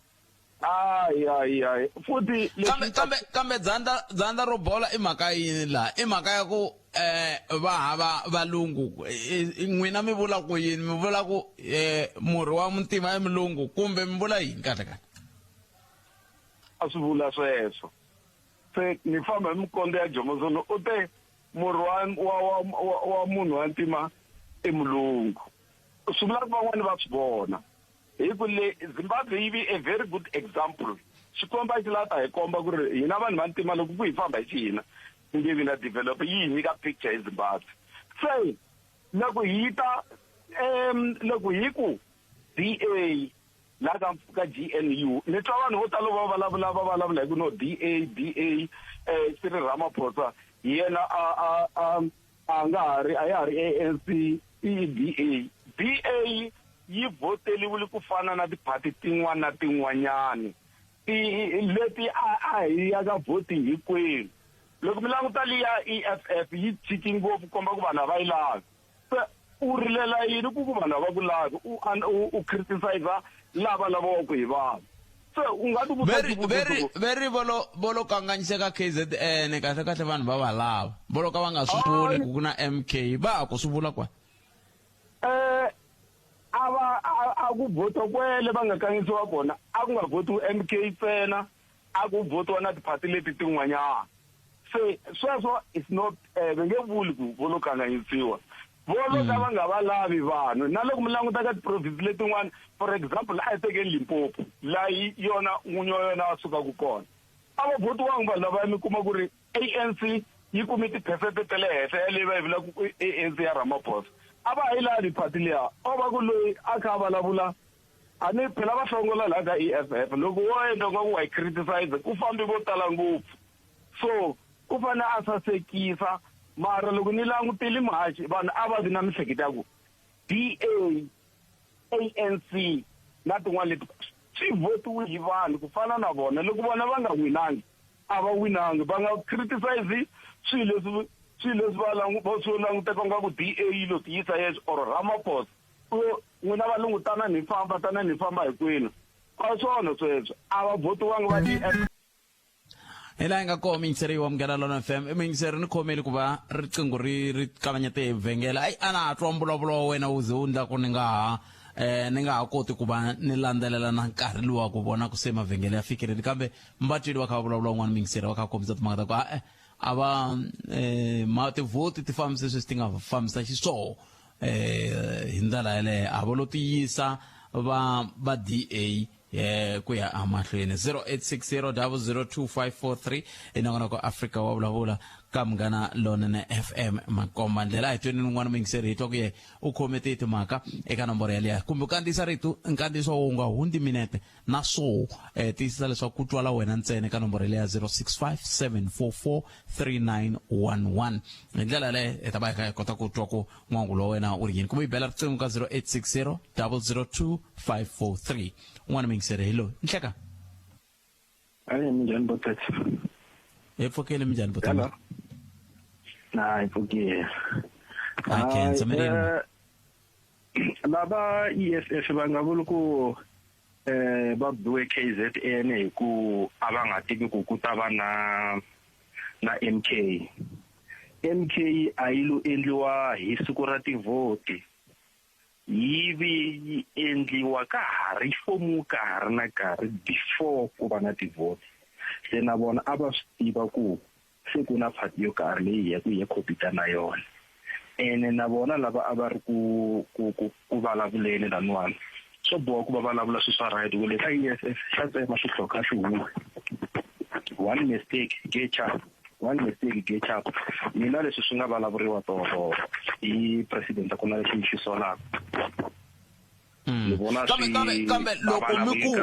ayi ayi ayi, futhi Kambe dzandza ro bola i mhaka yini laha? I mhaka ya ku va hava valungu? N'wina mi vula ku yini? Mi vula ku murhi wa muntima i mulungu kumbe mi vula yini kahle kahle? A swi vula sweswo. Se ni famba hi mikondzo ya Jomo Sono, u te murhi wa munhu wa ntima i mulungu. Swi vula ku van'wani va swi vona hi ku le Zimbabwe yi vi a very good example. Xikwembu a xi lava ta hi komba ku ri hina vanhu va ntima loko ku hi famba hi xihina ku nge vi na develop, yi hi nyika picture hi Zimbabwe. Se loko hi ta loko hi ku DA la ka GNU, ni twa vanhu vo tala va vulavula, va vulavula hi ku no DA Cyril Ramaphosa hi yena a nga ha ri, a ya ha ri ANC, i DA. DA yi vhoteliwile ku fana na tiphati tin'wana na tin'wanyani ti leti a hi ya ka voting hinkwenu. Loko mi languta liya EFF yi chiki ngopfu komba ku vanhu a va yi lavi. Se u rilela yini ku vanhu a va ku lavi, u criticize lava lavaku hi vanhu? Se u nga ti vutisa Veri volo kanganyiseka KZN, kahle kahle vanhu va va lava volo ka va nga swi vuli ku na MK, va ha ku swi vula kwa. A va a ku vhota kwele va nga kanganyisiwa kona, a ku nga vhotiwi MK ntsena, a ku vhotiwa na tiphati leti tin'wanyana. Se sweswo is not va nge vuli ku vo lo kanganyisiwa, vo lo ka va nga va lavi vanhu. Na loko mi languta ka tiprovinsi letin'wana, for example a hi tekeni Limpopo, laha yona n'winyi wa yona a sukaka kona, a va vhotiwangi vanhu lava. Mi kuma ku ri ANC yi kume tiphesente ta le henhla ya leyi va yi vulaka ku ANC ya Ramaphosa. A va ha yi lavi phati liya, o va ku loyi a kha a vulavula a ni phela va hlongola laha ka EFF. Loko wo endla nga ku wa yi criticize, ku fambi vo tala ngopfu. So U fanele a sasekisa mara loko ni langutile muhaxi vanhu a va vi na miehleketo ya ku DA ANC na tin'wana leti swi votiwe hi vanhu ku fana na vona loko vona va nga winangi a va winangi va nga criticize swilo leswi swilo leswi va langu swo languteka nga ku DA yi lo tiyisa yexe or Ramaphosa n'wina valungu tanani hi famba tanani hi famba hinkwenu a swona sweswo a va votiwangi va DA hi laha hi nga koho muyingiseri wa Munghana Lonene FM i muyingiseri ni khomeli ku va riqingho ri ri kavanyete hi vhengele ayi a na ha twa mbulavulo wa wena wu ze wu ndla ku ni nga ha eh ni nga ha koti ku va ni landzelela na nkarhi luwa ku vona ku se mavhengele ya fikeleli kambe mbatweli va kha va vulavula un'wana muyingiseri va kha va kombisa timhaka ta ku a a va eh ma tivhoti ti fambise sweswi ti nga fambisa xiswona eh hi ndlela yaleyo a va lo tiyisa va va DA ku ya emahlweni 0860002543 i nongonoko Afrika wa vulavula ka Munghana Lonene FM makomba ndlela a hi tweni un'wana muyingiseri hi twa ku ye u khome tihi timhaka eka nomboro yaliya kumbe u kandziyisa rito nkandziyiso wu nga hundzi minete na swo tiyisisa leswaku ku twala wena ntsena eka nomboro yaliya 0657443911 hi ndlela yaleyo hi ta va hi kha hi kota ku twa ku n'wangulo wa wena u ri yini kumbe yi bela riqingho ka 0860 002 543 un'wana muyingiseri hi loyi nhleka Hayi minjhani botata? Hi pfukile minjhani botata? Na hi pfukile. A khensa mi Lava EFF va nga vuli ku eh va biwe KZN hi ku a va nga tivi ku ku ta va na na MK. MK a yi lo endliwa hi siku ra tivhoti yi vi yi endliwa ka ha ri fomu ka ha ri na nkarhi before ku va na tivhoti se na vona a va swi tiva ku se ku na party yo karhi leyi hi ya ku hi ya compete na yona ene na vona lava a va ri ku ku ku ku vulavuleni laniwani swo boha ku va vulavula swilo swa right ku le ka E_F_F xa tsema xihloka xi huwe one mistake get up one mistake get up mina leswi swi nga vulavuriwa tolo hi president a ku na lexi ni xi solaka ni vona kambe kambe kambe loko mi ku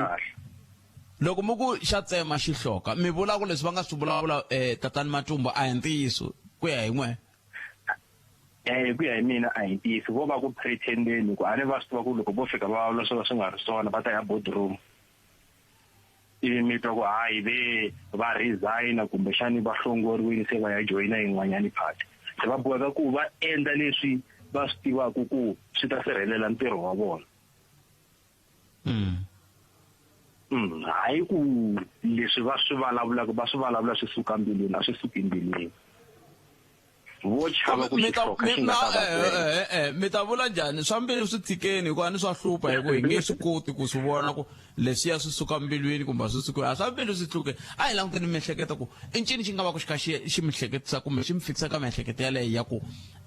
loko mi ku xa tsema xihloka mi vula ku leswi va nga swi vulavula eh tatani Matumba a hi ntiyiso ku ya hi n'we eh ku ya hi mina a hi ntiyiso vo va ku pretendeni ku a ni va swi tiva ku loko vo fika va vulavula swo ka swi nga ri swona va ta ya boardroom ivi mi twa ku hayi ve va resign kumbexani va hlongoriwile se va ya joyina yin'wanyani party se va boheka ku va endla leswi va swi tivaka ku swi ta sirhelela ntirho wa vona hayi ku leswi va swi vulavulaka va swi vulavula swi suka mbilwini a swi suki mbilwini vo chava ku xihloka xi nga ta va mi ta vula njhani swa mbilu swi tshikeni hikuva ni swa hlupha hi ku hi nge swi koti ku swi vona ku leswiya swi suka mbilwini kumbe a swi suki a swa mbilu swi tluke a hi languteni miehleketo ku i ncini xi nga va ku xi kha xi xi mi hleketisa kumbe xi mi fikisa ka miehleketo yaleyo ya ku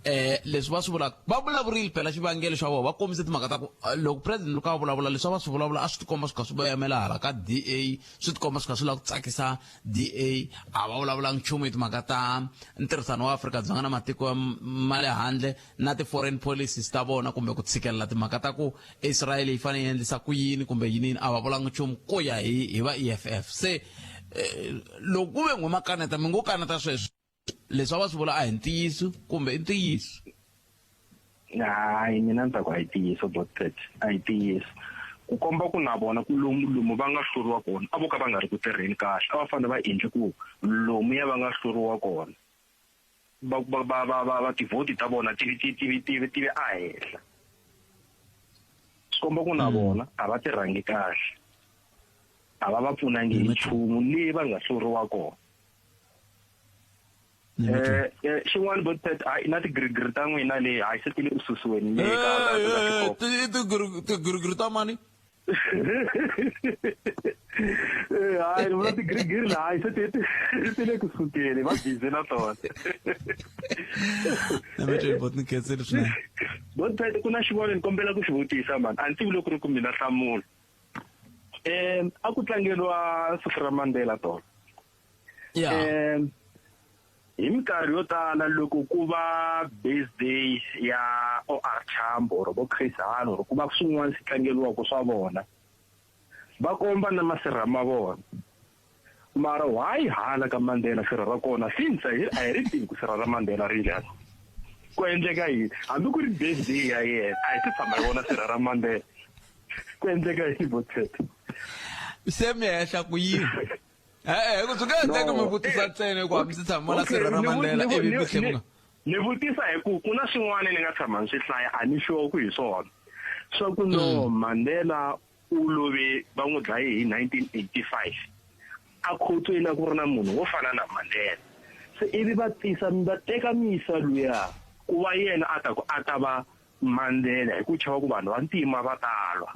eh leswi va swi vulaka va vulavurile phela xivangelo xa vona va kombise timhaka ta ku loko president loko a vulavula leswi a va swi vulavula a swi tikomba swi kha swi voyamela hala ka DA swi tikomba swi kha swi lava ku tsakisa DA a va vulavulanga nchumu hi timhaka ta ntirhisano wa Afrika-Dzonga na matiko ma le handle na ti-foreign policies ta vona kumbe ku tshikelela timhaka ta ku Israel yi fanele yi endlisa ku yini kumbe yini yini a va vulanga nchumu ku ya hi hi va EFF se loko ku ve n'we ma kaneta mi ngo kaneta sweswo leswi a va swi vula a hi ntiyiso kumbe i ntiyiso hayi mina ni ta ku a hi ntiyiso botpet a hi ntiyiso ku komba ku na vona ku lomu lomu va nga hluriwa kona a vo ka va nga ri ku tirheni kahle a va fanele va endle ku lomuya va nga hluriwa kona va va va va va va tivhoti ta vona ti ti ti ti ti ve ehenhla swi komba ku na vona a va tirhangi kahle a va va pfunangi hi nchumu leyi va nga hluriwa kona eh xin'wana botpet hayi na tigirigiri ta n'wina leyi hayi se ti le ku susiweni le ka tigirigiri ta mani hayi ni vula tigirigiri la hayi se ti ti le ku sukeni va busy na tona na bot ni khensile swinene botpet ku na xivona ni kombela ku xi vutisa mani a ni tivi loko ri ku mina hlamula um a ku tlangeriwa siku ra Mandela tolo yeah. um hi minkarhi yo tala loko ku va birthday ya OR Tambo or vo Chris Hani or ku va swin'wana swi tlangeriwaka swa vona va komba na masirha ma vona Mara why hala ka Mandela sirha ra kona since a hi ri tivi ku sirha ra Mandela ri njhani? Ku endleka yini? Hambi ku ri birthday ya yena a hi se tshama hi vona sirha ra Mandela. Ku endleka yini Botshete? Se mi hehla ku yini? E-e, ku swi nga endleki mi vutisa ntsena hikuva mi se tshama vona sirha ra Mandela ivi mi tlhe mi nga. Ni vutisa hi ku ku na swin'wana ni nga tshama ni swi hlaya a ni sure ku hi swona. Swa ku no Mandela u love va n'wi dlaye hi 1985 a khotsweni a ku ri na munhu wo fana na Mandela se ivi va tisa va teka misa luya ku va yena a ta ku a ta va Mandela hi ku chava ku vanhu va ntima va ta lwa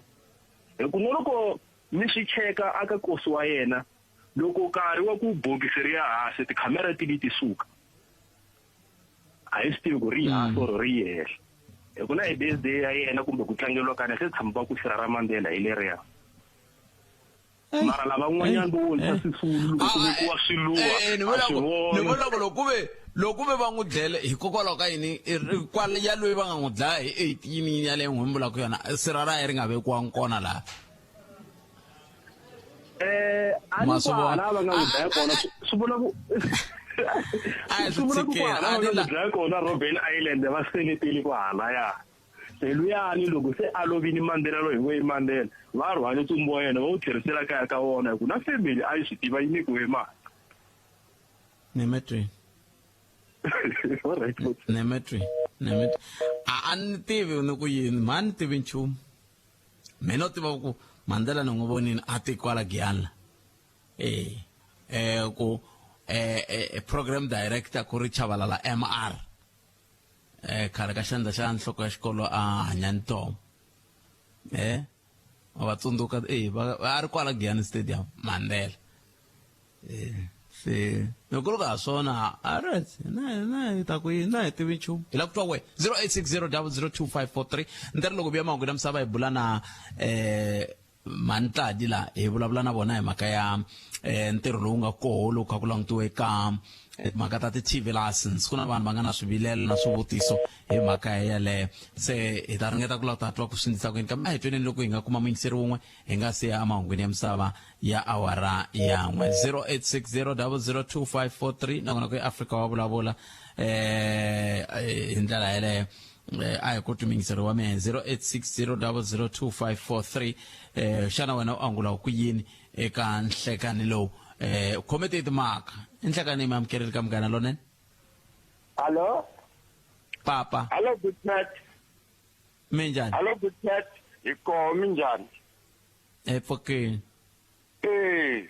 hi ku na loko mi swi cheka aka kosi wa yena loko nkarhi wa ku bokisi ri ya hansi tikhamera ti vi ti suka a hi swi tivi ku ri hansi or ri henhla hi ku na hi birthday ya yena kumbe ku tlangeriwa ka se tshama va ku sirha ra Mandela hi leriya mara lavan'wanyana vo wonisa sisulu loko ku vekiwa swiluva ni vula ku loko ku ve loko ku ve va n'wi dlele hikokwalaho ka yini kwala ya loyi va nga n'wi dlaya hi 18 yaleyo n'wi vulaka yona sirha ra ye ri nga vekiwangi kona laha Eh, a ni kwala va nga n'wi dlaya kona swi vula ku swi vula ku kwala va nga n'wi dlaya kona Robben Island va seleteli kwahalaya se luyani loko se a lovini Mandela loyi hi ngo i Mandela va rhwale ntsumbu wa yena va wu tlherisela kaya ka wona hi ku na family a yi swi tiva yi nyikiwe mali Nemetweni Nemetweni Nemetweni a a ni tivi ni ku yini mhani ni tivi nchumu mina u tiva ku Mandela ni n'wi vonile a ti kwala Giyani la eh eh ku eh, eh program director ku ri Chabalala MR eh khale ka xandla xa nhloko ya xikolo a hanya ntomo eh va tsundzuka eh va a ri kwala Giyani Stadium Mandela eh se loko ku ri ka swona alright na na hi ta ku yini na hi tivi nchumu hi lava ku twa we 0860002543 ni ri loko vuya mahungu ya misava hi bula na eh mantladi la hi vulavula na vona hi mhaka ya eh, ntirho lowu nga koho lowu kha ku langutiwe ka eh, timhaka ta ti-tv license ku na vanhu va nga na swivilelo na swivutiso hi mhaka yeleyo se hi ta ringeta ku lava ta twa ku swi ndlisa ku yini kambe a hi tweneni loko hi nga kuma muyingiseri wun'we hi nga siya emahungwini ya misava ya awara yan'we 0860002543 nakona ku Afrika wa vulavula eh hi ndlela yeleyo eh, a hi ku twi wa mina 0860002543 eh xana wena u angula ku yini eka nhlekani lowu eh khome ti timhaka i nhlekani mi amukeleli ka munghana lonene Hello? Papa. Hello, good night. Minjhani? Hello, good night. Hi koho minjhani? Epfukini. Eh.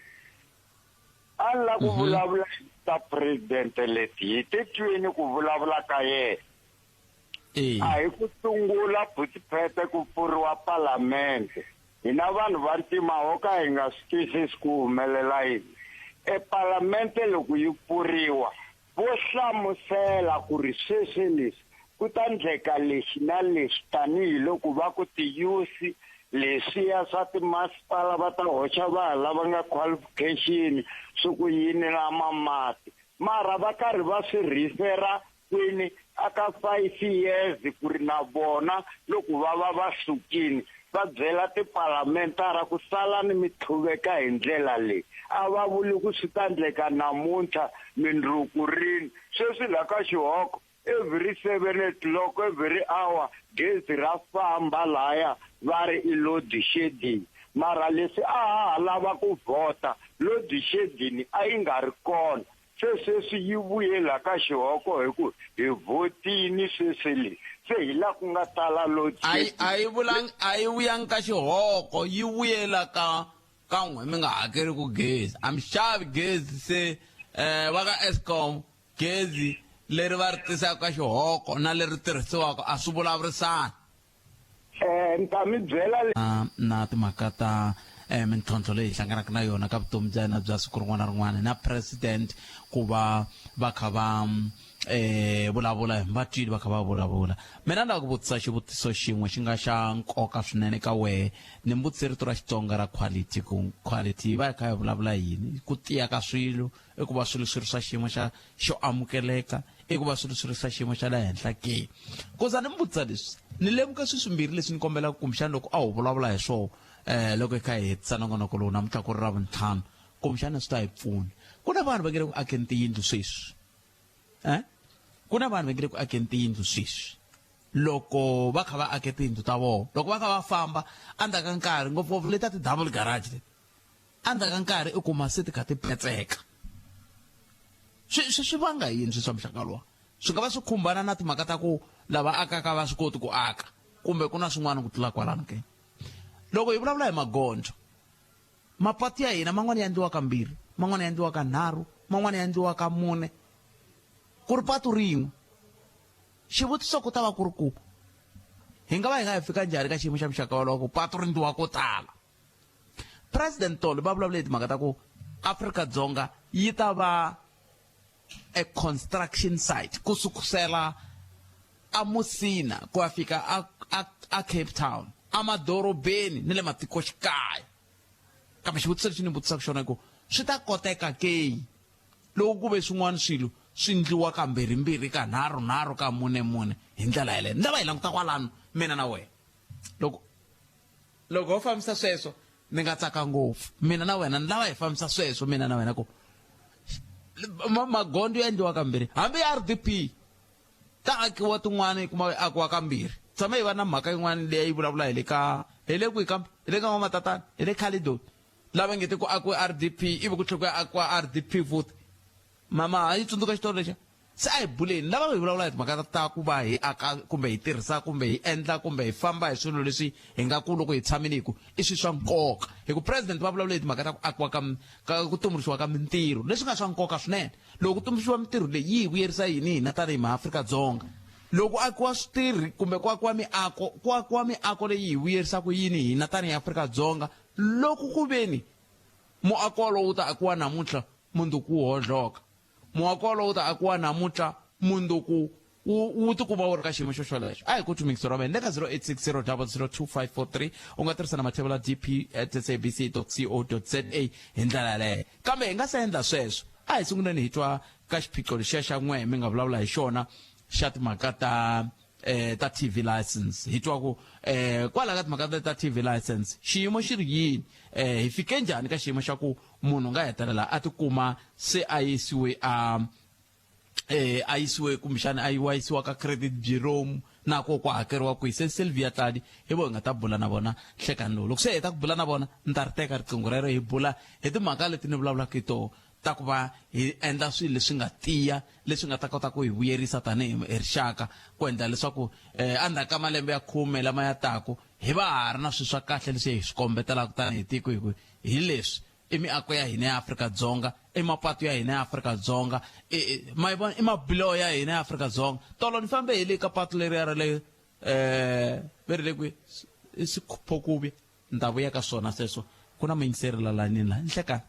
A ni la ku vulavula ta president leti hi titwini ku vulavula ka yena. Eh. A hi ku sungula phutiphete ku pfuriwa palamende. Hina vanhu va ntima ho ka hi nga swi twisisi ku humelela yini. E palamente loko yi pfuriwa Vo hlamusela ku ri sweswi leswi ku ta ndleka lexi na lexi tanihi loko va ku tiyusi leswiya swa timasipala va ta hoxa vanhu lava nga qualification swi ku yini na mamati mara va karhi va swi rhifera kwini aka 5 years ku ri na vona loko va va va sukini va byela tipalamentara ku salani mi tlhuveka hi ndlela leyi. A va vuli ku swi ta ndleka namuntlha, mindzuku rini. Sweswi la ka Xihoko, every seven o'clock, every hour, gezi ra famba laya va ri i load shedding. Mara leswi a ha ha lava ku vhota, load shedding a yi nga ri kona. Se sweswi yi vuye la ka xihoko hi ku hi vhotini sweswi le. Se hi la ku nga tala load A yi shedding. a yi vulangi a yi vuyangi ka xihoko yi vuye la ka ka n'we mi nga hakeri ku gezi a mi xavi gezi se eh va ka Eskom gezi leri va ri tisaka ka xihoko na leri tirhisiwaka a swi vulavurisani Eh, ni ta mi byela le- na, na timhaka ta eh, mintlhontlho leyi hi hlanganaka na yona ka vutomi bya hina bya siku rin'wana na rin'wana na president ku va va kha va eh, vulavula va twile va kha va vulavula mina ni lava ku vutisa xivutiso xin'we xi nga xa nkoka swinene ka wehe ni mbutise rito ra xitsonga ra quality ku quality va yi kha yi vulavula yini ku tiya ka swilo i ku va swilo swi ri swa xiyimo xa xo amukeleka i ku va swilo swi ri swa xiyimo xa le henhla ke ku za ni mi vutisa leswi ni lemuka swi swimbirhi leswi ni kombelaka kumbexana loko a ho vulavula hi swona um loko hi kha hi hetisa nongonoko lowu namuntlha ku ri ra vuntlhanu Kumbexana swi ta hi pfuna. Ku na vanhu va nge le ku akeni tiyindlu sweswi. Ku na vanhu va nge le ku akeni tiyindlu sweswi. Loko va kha va ake tiyindlu ta vona, loko va kha va famba endzhaku ka nkarhi, ngopfungopfu leti ta ti-double garage leti, endzhaku ka nkarhi u kuma se ti kha ti petseka. Swi swi swi vanga yini swilo swa muxaka luwa? Swi nga va swi khumbana na timhaka ta ku lava akaka va swi koti ku aka kumbe ku na swin'wana ku tlula kwalano ke? Loko hi vulavula hi magondzo, mapatu ya hina man'wana ya endliwa kambirhi, man'wana ya endliwa kanharhu, man'wana ya endliwa ka mune, ku ri patu rin'we. Xivutiso ku ta va ku ri ku, hi nga va hi nga hi fika njhani ka xiyimo xa muxaka wolowo ku patu ri endliwa ko tala? President tolo va vulavule hi timhaka ta ku Afrika-Dzonga yi ta va a construction site ku sukusela a Musina ku ya fika a, a, a Cape Town, emadorobeni ni le matikoxikaya. Kambe xivutiso lexi ni vutisaka xona i ku swi ta koteka ke loko ku ve swin'wana swilo swi ndliwa kambirhimbirhi, kanharhunharhu, ka mune-mune hi ndlela yeleyo? Ni lava hi languta kwalano mina na wena. Loko loko ho fambisa sweswo ni nga tsaka ngopfu mina na wena. Ni lava hi fambisa sweswo mina na wena ku magondzo ya endliwa kambirhi, hambi ya RDP ta akiwa tin'wana kuma akiwa kambirhi. Tshama hi va na mhaka yin'wana leyi yi vulavula hi le ka, hi le kwihi kambe, hi le ka n'wamatatana, hi le Caledon, lava nge te ku akiwe RDP ivi ku tlhela ku ya akiwa RDP futhi. Mama yi tsundzuka xitori lexiya. Se a hi buleni lava hi vulavula hi timhaka ta ku va hi aka kumbe hi tirhisa kumbe hi endla kumbe hi famba hi swilo leswi hi nga ku loko hi tshamile hi ku i swilo swa nkoka. Hi ku president va vulavule hi timhaka ta ku akiwa ka ka ku tumbuluxiwa ka mintirho, leswi nga swa nkoka swinene. Loko ku tumbuluxiwa mintirho leyi yi hi vuyerisa yini hina tanihi maAfrika-Dzonga? Loko ku akiwa switirhi kumbe ku akiwa miako, ku akiwa miako leyi hi vuyerisaka yini hina tanihi Afrika-Dzonga loko ku veni muako wolowo wu ta akiwa namuntlha mundzuku wu hodloka? Muako wolowo wu ta akiwa namuntlha, mundzuku wu wu tikuma wu ri ka xiyimo xo xolexo. A hi ku twi ra wena le ka 0860 002543. U nga tirhisa na mathebula dp at sabc co za hi ndlela yaleyo. Kambe hi nga se endla sweswo, a hi sunguleni hi twa ka xiphiqo lexiya xa n'we mi nga vulavula hi xona xa timhaka ta ta TV license. Hi twa ku kwala ka timhaka ta TV license xiyimo xi ri yini, hi fike njhani ka xiyimo xa ku munhu nga hetelela a tikuma se a yisiwe a a yisiwe kumbexana a yiwa yisiwa ka credit bureau na ko ku hakeriwa kwihi. Se Sylvia Tladi hi vo hi nga ta bula na vona nhlekani lowu. Loko se heta ku bula na vona ni ta ri teka riqingho rero hi bula hi timhaka leti ni vulavulaka hi toho ta ku va hi endla swilo leswi nga tiya leswi nga ta kota ku hi vuyerisa tanihi hi rixaka ku endla leswaku endzhaku ka malembe ya khume lama ya taku hi va ha ri na swilo swa kahle leswi hi swi kombetelaka tanihi tiko hi ku hi leswi i miako ya hina ya Afrika-Dzonga, i mapatu ya hina ya Afrika-Dzonga, ma yi vona i mabiloho ya hina ya Afrika-Dzonga. Tolo ni fambe hi le ka patu leriya ra le ve ri le kwihi, i Sikhuphokuvi, ni ta vuya ka swona sweswo. Ku na muyingiseri la layinini la nhlekani.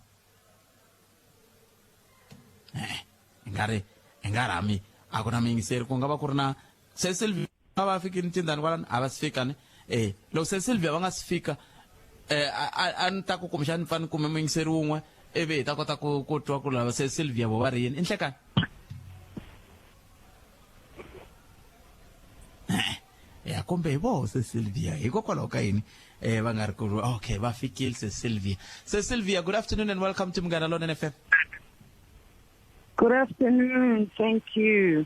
I nga ri i nga ri hami a ku na muyingiseri, ku nga va ku ri na se Sylvia va va fikile tindani kwalano, a va si fika ne. Loko se Sylvia va nga si fika a ni ta ku kumbexana ni pfa ni kume muyingiseri wun'we ivi hi ta kota ku ku twa ku lava se Sylvia vo va ri yini. I nhlekani ya kumbe hi voho se Sylvia, hikokwalaho ka yini va nga ri ku okay va fikile se Sylvia. Se Sylvia, good afternoon and welcome to Munghana Lonene FM. Good afternoon, thank you.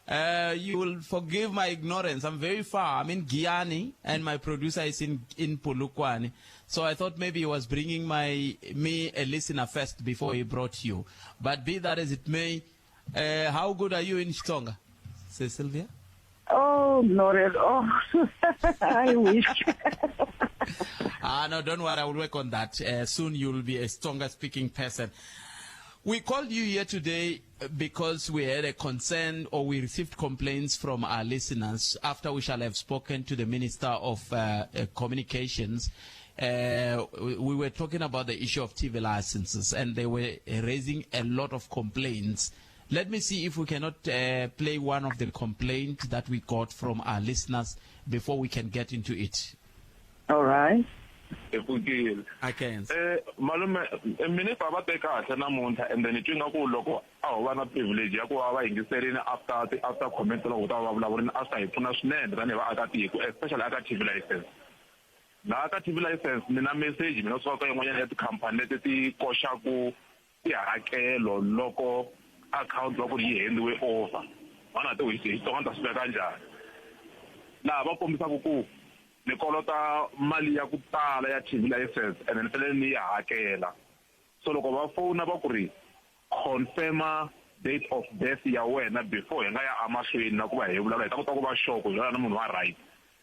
You will forgive my ignorance. I'm very far. I'm in Giyani and my producer is in Polokwane. So I thought maybe he was bringing me a listener first before he brought you. But be that as it may, how good are you in Xitsonga? Say Sylvia. Oh, not at all. I wish. No, don't worry. I will work on that. Soon you'll be a Xitsonga speaking person. We called you here today because we had a concern, or we received complaints from our listeners after we shall have spoken to the Minister of Communications. We were talking about the issue of TV licenses, and they were raising a lot of complaints. Let me see if we cannot play one of the complaints that we got from our listeners before we can get into it. All right. Hi pfukile. I can. Malume, minister va te kahle namuntlha, and then ni twi nga ku loko a ho va na privilege ya ku va va yingiserini after after comment loko ta va va vulavurini, a swi ta hi pfuna swinene tanihi vaakatiko, especially aka TV license. Laha ka TV license ni na message mina kusuka ka yin'wanyana ya tikhampani leti ti koxaku tihakelo loko akhawunti va ku ri yi handiwe over. Va na ti hi Xitsonga ni ta swi veka njhani. Laha va kombisaka ku ni kolota mali ya ku tala ya TV license ene ni fanele ni yi hakela. So loko va fona va ku ri confirm-a date of birth ya wena before hi nga ya emahlweni na ku va hi vulavula hi ta kota ku va sure ku hi vulavula na munhu wa right.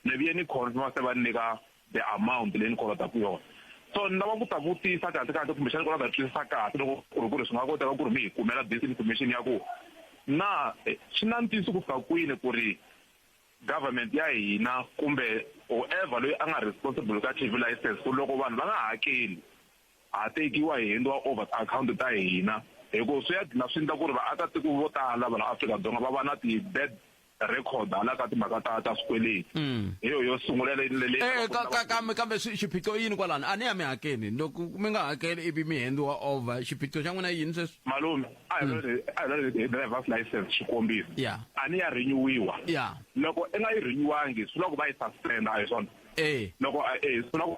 Ni vuye ni confirm se va ni nyika the amount leyi ni kolotaka yona. So ni lava ku ta vutisa kahle kahle kumbexana ku lava ta twisisa kahle loko ku ri ku ri swi nga koteka ku ri mi hi kumela this information ya ku na swi na ntiyiso ku fika kwini ku ri government ya hina kumbe whoever loyi a nga responsible ka T_V license ku loko vanhu va nga hakeli ha tekiwa hi handiwa over tiakhawunti ta hina hi ku swi ya dlina swi endla ku ri vaakatiko vo tala va la Afrika-Dzonga va va na ti-bad record hala ka timhaka ta ta swikweleti hi yo yo sungula leyi leyi Eh, ka, ka, kambe kambe xiphiqo i yini kwalano a ni ya mi hakeli loko mi nga hakeli ivi mi handiwa over xiphiqo xa n'wina i yini sweswi malume a hi vuleni a hi vuleni hi driver's license xikombiso Yeah. a ni ya renewiwa Yeah. loko i nga yi renewangi swi vula ku va yi suspend a hi swona Eh. Loko a eh swi vula ku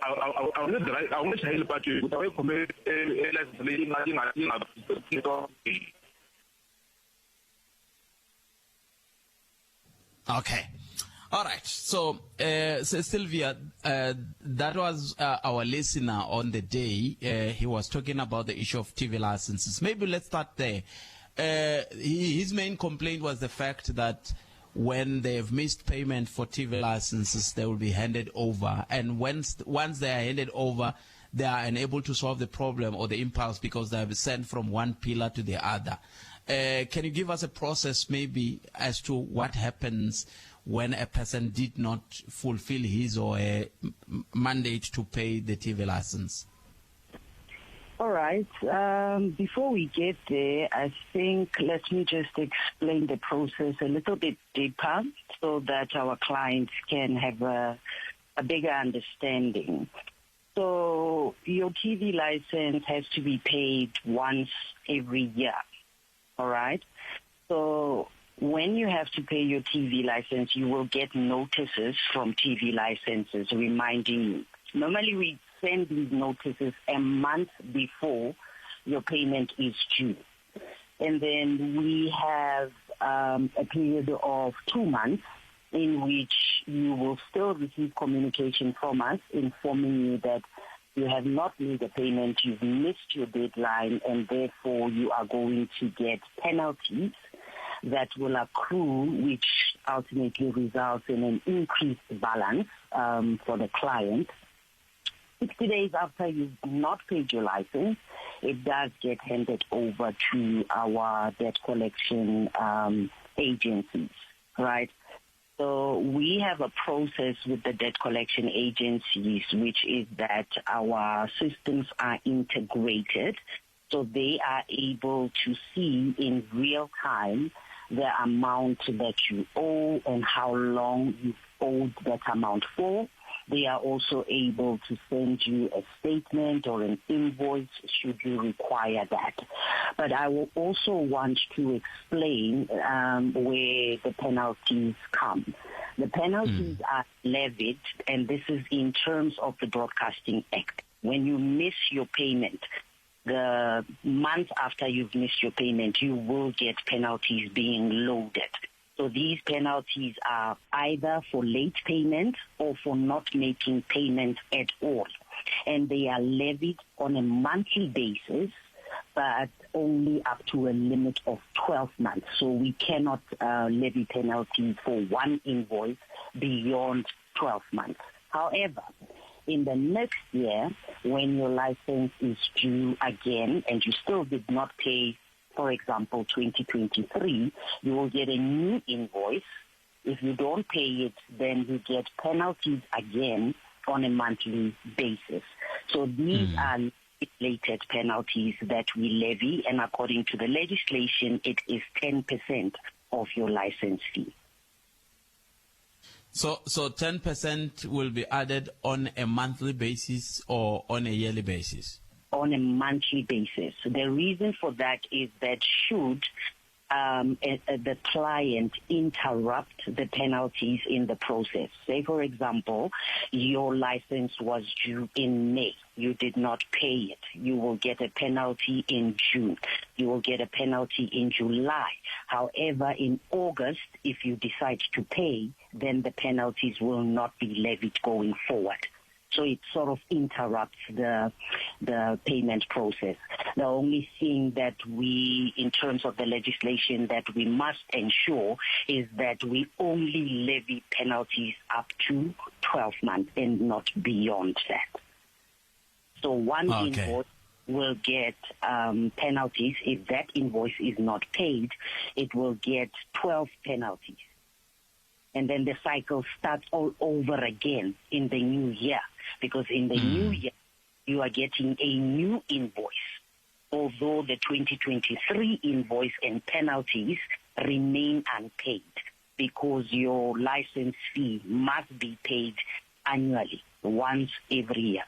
a wu nge drive a wu nge chayeli patwini u ta va yi khome e license leyi nga yi nga yi nga Okay. All right. So, so Sylvia, that was our listener on the day. He was talking about the issue of TV licenses. Maybe let's start there. His main complaint was the fact that when they have missed payment for TV licenses, they will be handed over. And once, once they are handed over, they are unable to solve the problem or the impulse because they have been sent from one pillar to the other. Can you give us a process maybe as to what happens when a person did not fulfill his or her mandate to pay the TV license? All right. Before we get there, I think let me just explain the process a little bit deeper so that our clients can have a, a bigger understanding. So your TV license has to be paid once every year. All right. So when you have to pay your TV license, you will get notices from TV licenses reminding you. Normally we send these notices a month before your payment is due. And then we have a period of 2 months in which you will still receive communication from us informing you that you have not made a payment, you've missed your deadline, and therefore you are going to get penalties that will accrue, which ultimately results in an increased balance for the client. 60 days after you've not paid your license, it does get handed over to our debt collection agencies, right? So we have a process with the debt collection agencies, which is that our systems are integrated, so they are able to see in real time the amount that you owe and how long you've owed that amount for. They are also able to send you a statement or an invoice should you require that. But I will also want to explain where the penalties come. The penalties are levied, and this is in terms of the Broadcasting Act. When you miss your payment, the month after you've missed your payment, you will get penalties being loaded. So these penalties are either for late payment or for not making payment at all. And they are levied on a monthly basis, but only up to a limit of 12 months. So we cannot levy penalties for one invoice beyond 12 months. However, in the next year, when your license is due again and you still did not pay, for example, 2023, you will get a new invoice. If you don't pay it, then you get penalties again on a monthly basis. So these are legislated penalties that we levy, and according to the legislation, it is 10% of your license fee. So 10% will be added on a monthly basis or on a yearly basis? On a monthly basis. The reason for that is that should the client interrupt the penalties in the process. Say, for example, your license was due in May. You did not pay it. You will get a penalty in June. You will get a penalty in July. However, in August, if you decide to pay, then the penalties will not be levied going forward. So it sort of interrupts the the payment process. The only thing that we, in terms of the legislation, that we must ensure is that we only levy penalties up to 12 months and not beyond that. So one okay. invoice will get um, penalties. If that invoice is not paid, it will get 12 penalties. And then the cycle starts all over again in the new year because in the mm. new year, you are getting a new invoice, although the 2023 invoice and penalties remain unpaid because your license fee must be paid annually, once every year.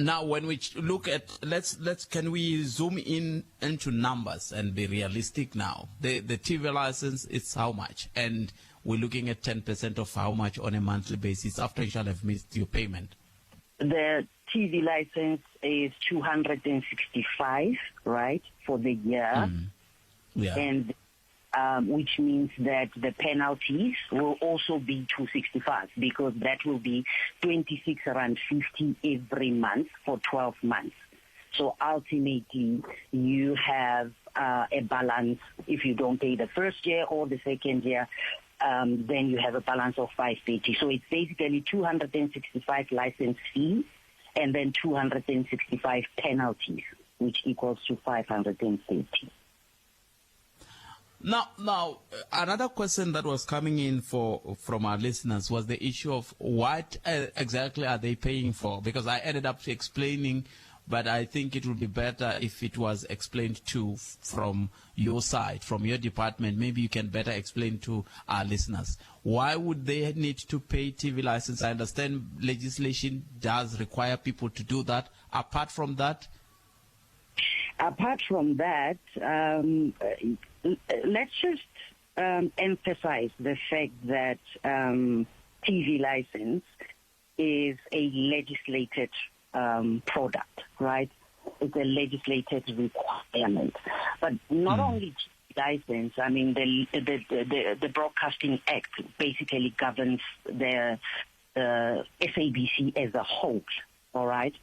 Now, when we look at, let's, let's, can we zoom in into numbers and be realistic now? The, the TV license is how much? And we're looking at 10% of how much on a monthly basis after you shall have missed your payment? The TV license is 265, right, for the year. Mm. Yeah. And um, which means that the penalties will also be 265 because that will be 26 rand 50 every month for 12 months. So ultimately, you have uh, a balance. If you don't pay the first year or the second year, um, then you have a balance of 580. So it's basically 265 license fee and then 265 penalties, which equals to 530. Now, now, another question that was coming in for from our listeners was the issue of what uh, exactly are they paying for? Because I ended up explaining, but I think it would be better if it was explained to from your side, from your department. Maybe you can better explain to our listeners. Why would they need to pay TV license? I understand legislation does require people to do that. Apart from that, Apart from that, um, let's just um, emphasize the fact that um, TV license is a legislated um, product, right? It's a legislated requirement. But not mm. only license, I mean, the, the, the, the Broadcasting Act basically governs the, the SABC as a whole. All right.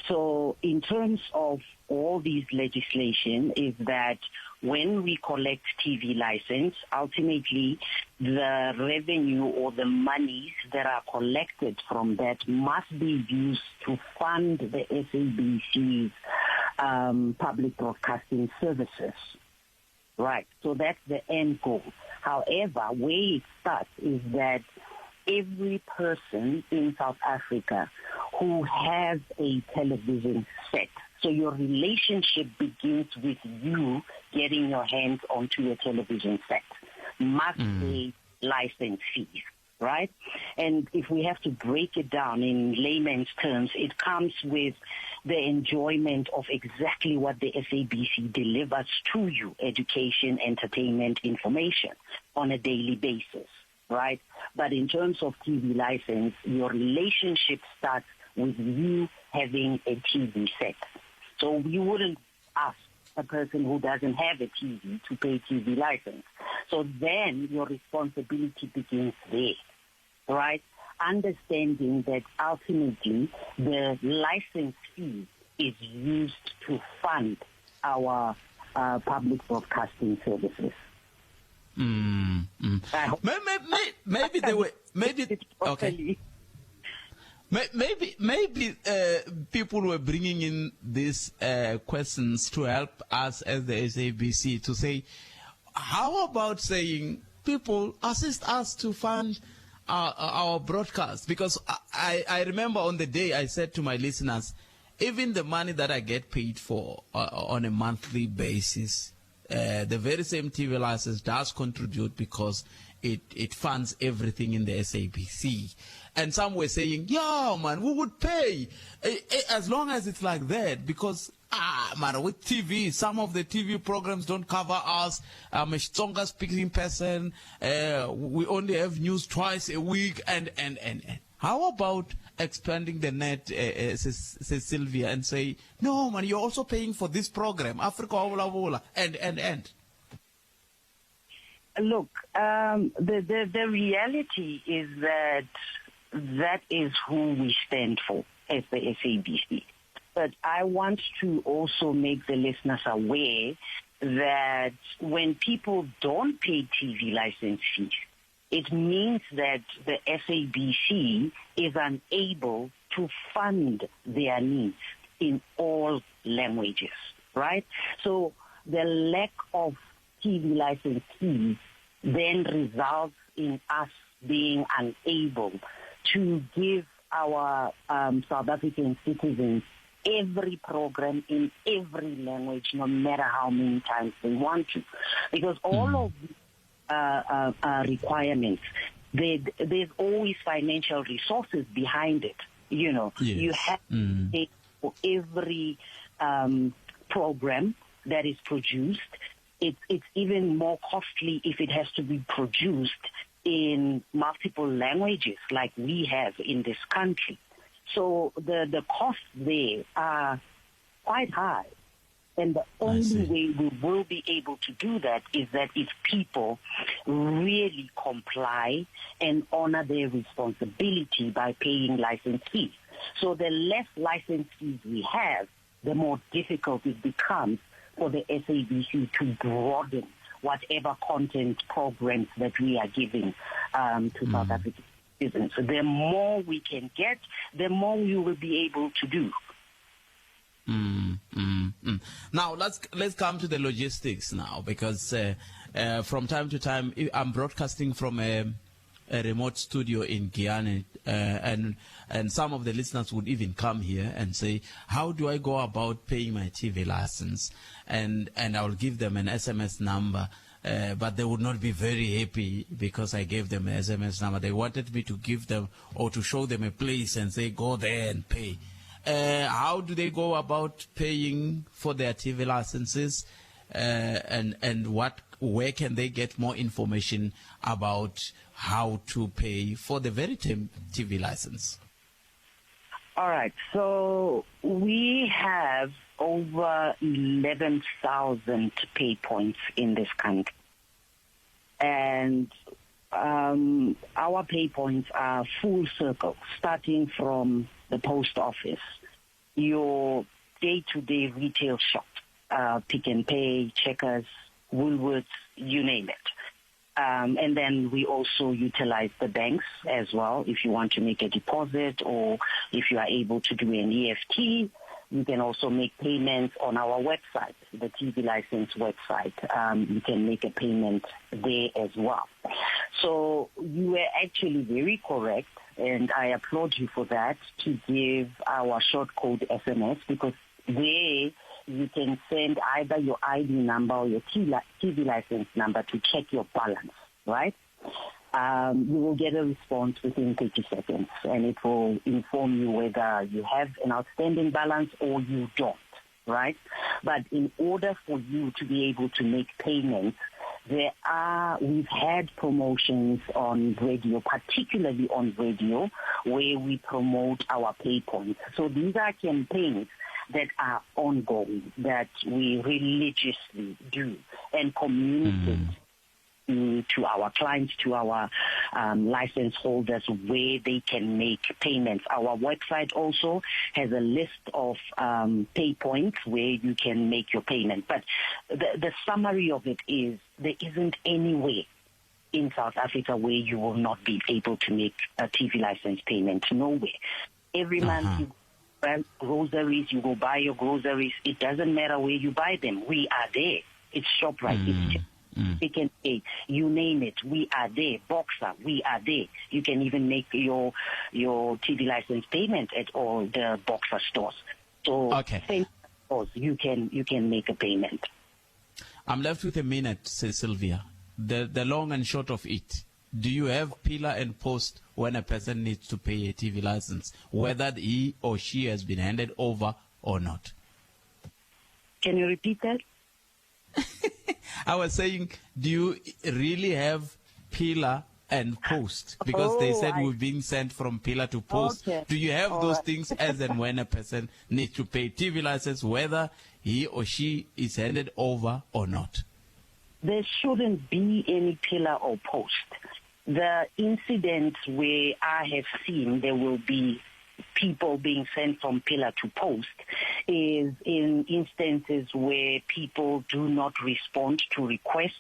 So in terms of all these legislation is that when we collect TV license, ultimately the revenue or the monies that are collected from that must be used to fund the SABC's um, public broadcasting services. Right. So that's the end goal. However, where it starts is that every person in South Africa who has a television set. So your relationship begins with you getting your hands onto your television set. Must mm. pay license fees, right? And if we have to break it down in layman's terms, it comes with the enjoyment of exactly what the SABC delivers to you, education, entertainment, information on a daily basis right? But in terms of TV license, your relationship starts with you having a TV set. So you wouldn't ask a person who doesn't have a TV to pay TV license. So then your responsibility begins there, right? Understanding that ultimately the license fee is used to fund our uh, public broadcasting services. Mm, mm. Maybe, maybe, maybe they were maybe okay. Maybe maybe uh, people were bringing in these uh, questions to help us as the SABC to say, how about saying people assist us to fund our, our broadcast? Because I, I remember on the day I said to my listeners, even the money that I get paid for uh, on a monthly basis, uh, the very same TV license does contribute because it, it funds everything in the SABC. And some were saying, yeah, man, we would pay eh, eh, as long as it's like that because ah mara with TV some of the TV programs don't cover us I'm a Xitsonga speaking person uh, we only have news twice a week and and and, and. How about expanding the net, uh, uh, says Sylvia, and say, no, man, you're also paying for this program, Africa, blah, blah, and, and, and. Look, um, the, the, the reality is that that is who we stand for as the SABC. But I want to also make the listeners aware that when people don't pay TV license fees, it means that the SABC is unable to fund their needs in all languages, right? So the lack of TV license fees then results in us being unable to give our um, South African citizens every program in every language, no matter how many times they want to. Because all mm. of uh, uh, uh, requirements, they, there's always financial resources behind it. You know, yes. you have mm. to pay for every um, program that is produced. It's, it's even more costly if it has to be produced in multiple languages like we have in this country. So the, the costs there are quite high. And the only way we will be able to do that is that if people really comply and honor their responsibility by paying license fees. So the less license fees we have, the more difficult it becomes for the SABC to broaden whatever content programs that we are giving um, to mm. South African citizens. So the more we can get, the more we will be able to do. Mm, mm, mm. Now let's let's come to the logistics now because uh, uh, from time to time I'm broadcasting from a, a remote studio in Guyana, uh, and and some of the listeners would even come here and say, "How do I go about paying my TV license?" And and I will give them an SMS number. Uh, but they would not be very happy because I gave them an SMS number. They wanted me to give them or to show them a place and say, go there and pay. Uh, how do they go about paying for their TV licenses? Uh, and and what where can they get more information about how to pay for the very TV license? All right. So we have over 11,000 pay points in this country. And um, our pay points are full circle, starting from the post office, your day-to-day retail shop, uh, Pick n Pay, Checkers, Woolworths, you name it. Um, and then we also utilize the banks as well. If you want to make a deposit or if you are able to do an EFT, you can also make payments on our website, the TV license website. Um, you can make a payment there as well. So you were actually very correct, and I applaud you for that, to give our short code SMS because there you can send either your ID number or your TV license number to check your balance, right? Um, you will get a response within 30 seconds and it will inform you whether you have an outstanding balance or you don't, right? But in order for you to be able to make payments, there are, we've had promotions on radio, particularly on radio, where we promote our pay points. So these are campaigns that are ongoing, that we religiously do and communicate mm. to our clients, to our um, license holders, where they can make payments. Our website also has a list of um, pay points where you can make your payment. But the, the summary of it is there isn't any way in South Africa where you will not be able to make a TV license payment. Nowhere. Every uh-huh. month you buy groceries, you go buy your groceries. It doesn't matter where you buy them. We are there. It's ShopRite. Mm. It's Mm. Pick n Pay, you name it, we are there. Boxer, we are there. You can even make your your TV license payment at all the Boxer stores. So okay. stores, you can you can make a payment. I'm left with a minute, says Sylvia. The the long and short of it. Do you have pillar and post when a person needs to pay a TV license, whether he or she has been handed over or not? Can you repeat that? I was saying, do you really have pillar and post? Because oh, they said I... we've been sent from pillar to post. Okay. Do you have All those right. things as and when a person needs to pay TV license, whether he or she is handed over or not? There shouldn't be any pillar or post. The incidents where I have seen there will be people being sent from pillar to post is in instances where people do not respond to requests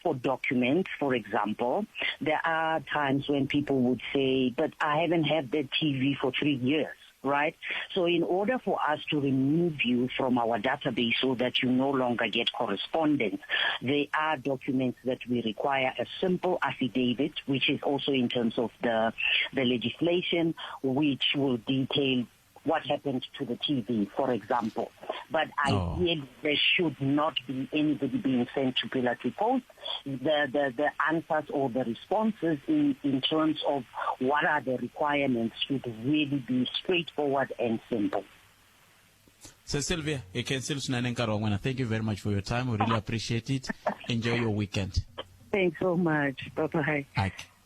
for documents, for example. There are times when people would say, but I haven't had the TV for three years right? So in order for us to remove you from our database so that you no longer get correspondence, there are documents that we require a simple affidavit, which is also in terms of the, the legislation, which will detail what happened to the TV, for example. But oh. ideally, there should not be anybody being sent to Pillar to Post. The, the, the answers or the responses in, in terms of what are the requirements should really be straightforward and simple. So Sylvia, hi khensile swinene nkarhi wa n'wina. Thank you very much for your time. We really appreciate it. Enjoy your weekend. Thanks so much. Bye-bye.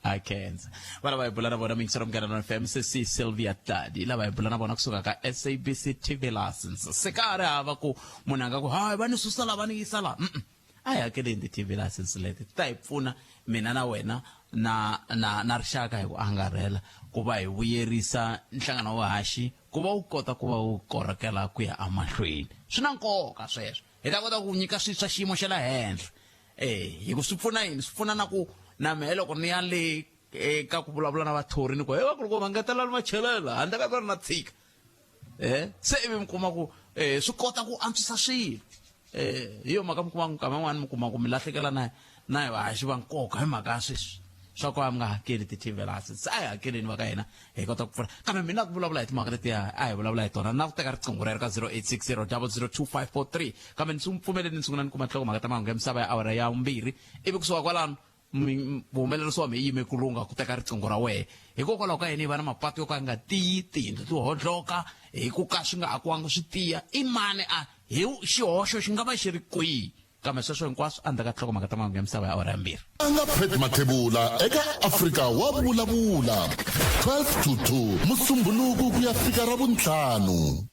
I khensa va lava hi bula na vona miyingiselo munghana na fm sesi sylvia tladi lava hi bula na vona kusuka ka sabc tv license se ka ha ri hava ku munhu a nga ku hayi va ni susa la va ni yisa la mm a hi hakeleni ti-tv license leti ti ta hi pfuna mina na wena na na na rixaka hi ku angarhela ku va hi vuyerisa nhlangano wa haxi ku va wu kota ku va wu korhokela ku ya emahlweni swi na nkoka sweswo hi ta kota ku nyika swilo swa xiyimo xa le henhla Eh, hi ku swi pfuna yini swi pfuna na ku na mehe loko ni ya le eka ku vulavula na vathori ni ku he vakulukumba ngetelani machelela handle ka kona na tshika eh se ivi mi kuma ku eh swi kota ku antswisa swilo eh hi yo mhaka mi kuma nkama n'wana mi kuma ku mi lahlekela na na hi vahaxi va nkoka hi mhaka ya sweswi swa ku a mi nga hakeli ti-tv license a hi hakeleni va ka hina hi kota ku pfuna kambe mina ku vulavula hi timhaka letiya a hi vulavula hi tona na ku teka riqingho rero ka 0860 002543 kambe ni swi pfumeleni ni sungula ni kuma nhlokomhaka ta mahungu ya misava ya awara ya vumbirhi ivi kusuka kwalano vuhumelerisi wa mi yime ku lungha ku teka riqingho ra wehe hikokwalaho ka yini hi va na mapatu yo ka ya nga tiyi tiyindlu ti hodloka hi ku ka swi nga akiwanga swi tiya i mani a hi xihoxo xi nga va xi ri kwihi kambe sweswo hinkwaswo endzhaku ka nhlokomhaka ta mahungu ya misava ya awara ya mbirhi Anga Pet Mathebula eka Afrika wa vulavula 12 to 2 Musumbhunuku ku ya fika Ravuntlhanu.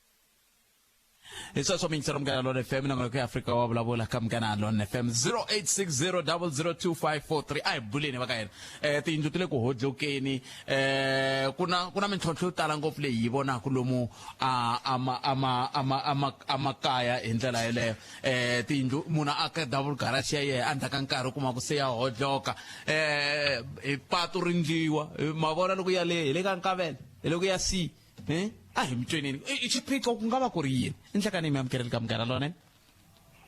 Hi sweswo miyingiselo Munghana Lone FM nongonoko ya Afrika wa vulavula ka Munghana Lone FM 0860002543 a hi buleni va ka yena eh tiyindlu ti le ku hodlokeni eh ku na ku na mintlhontlho yo tala ngopfu leyi hi vonaka lomu a ama ama ama ama amakaya hi ndlela yeleyo eh tiyindlu munhu a aka double garage ya yena endzhaku ka nkarhi u kuma ku se ya hodloka eh hi patu ri ndliwa ma vona loko ya le hi le ka nkavela hi loko ya c eh a hi mitsweneni i xiphiqo ku nga va ku ri yini i nhlekani mi amukeleli ka munghana lonene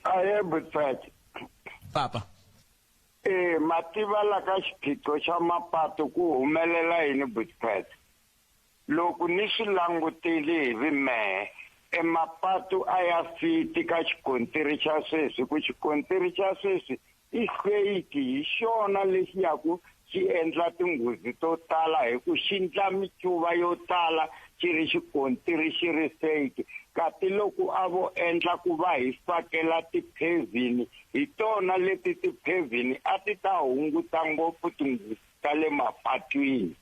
ahe butfat papa e mativa la ka xiphiqo xa mapatu ku humelela yini butfat Loko ni swi langutile hi vimehe, e mapatu a ya fiti ka xikontiri xa sweswi, ku xikontiri xa sweswi i fake, hi xona lexi yaku xi endla tinghozi to tala hi ku xi ndla micuva yo tala xi ri xikontiri xi ri fake. Kati loko a vo endla ku va hi fakela tiphevhini, hi tona leti tiphevhini a ti ta hunguta ngopfu tinghozi ta le mapatwini.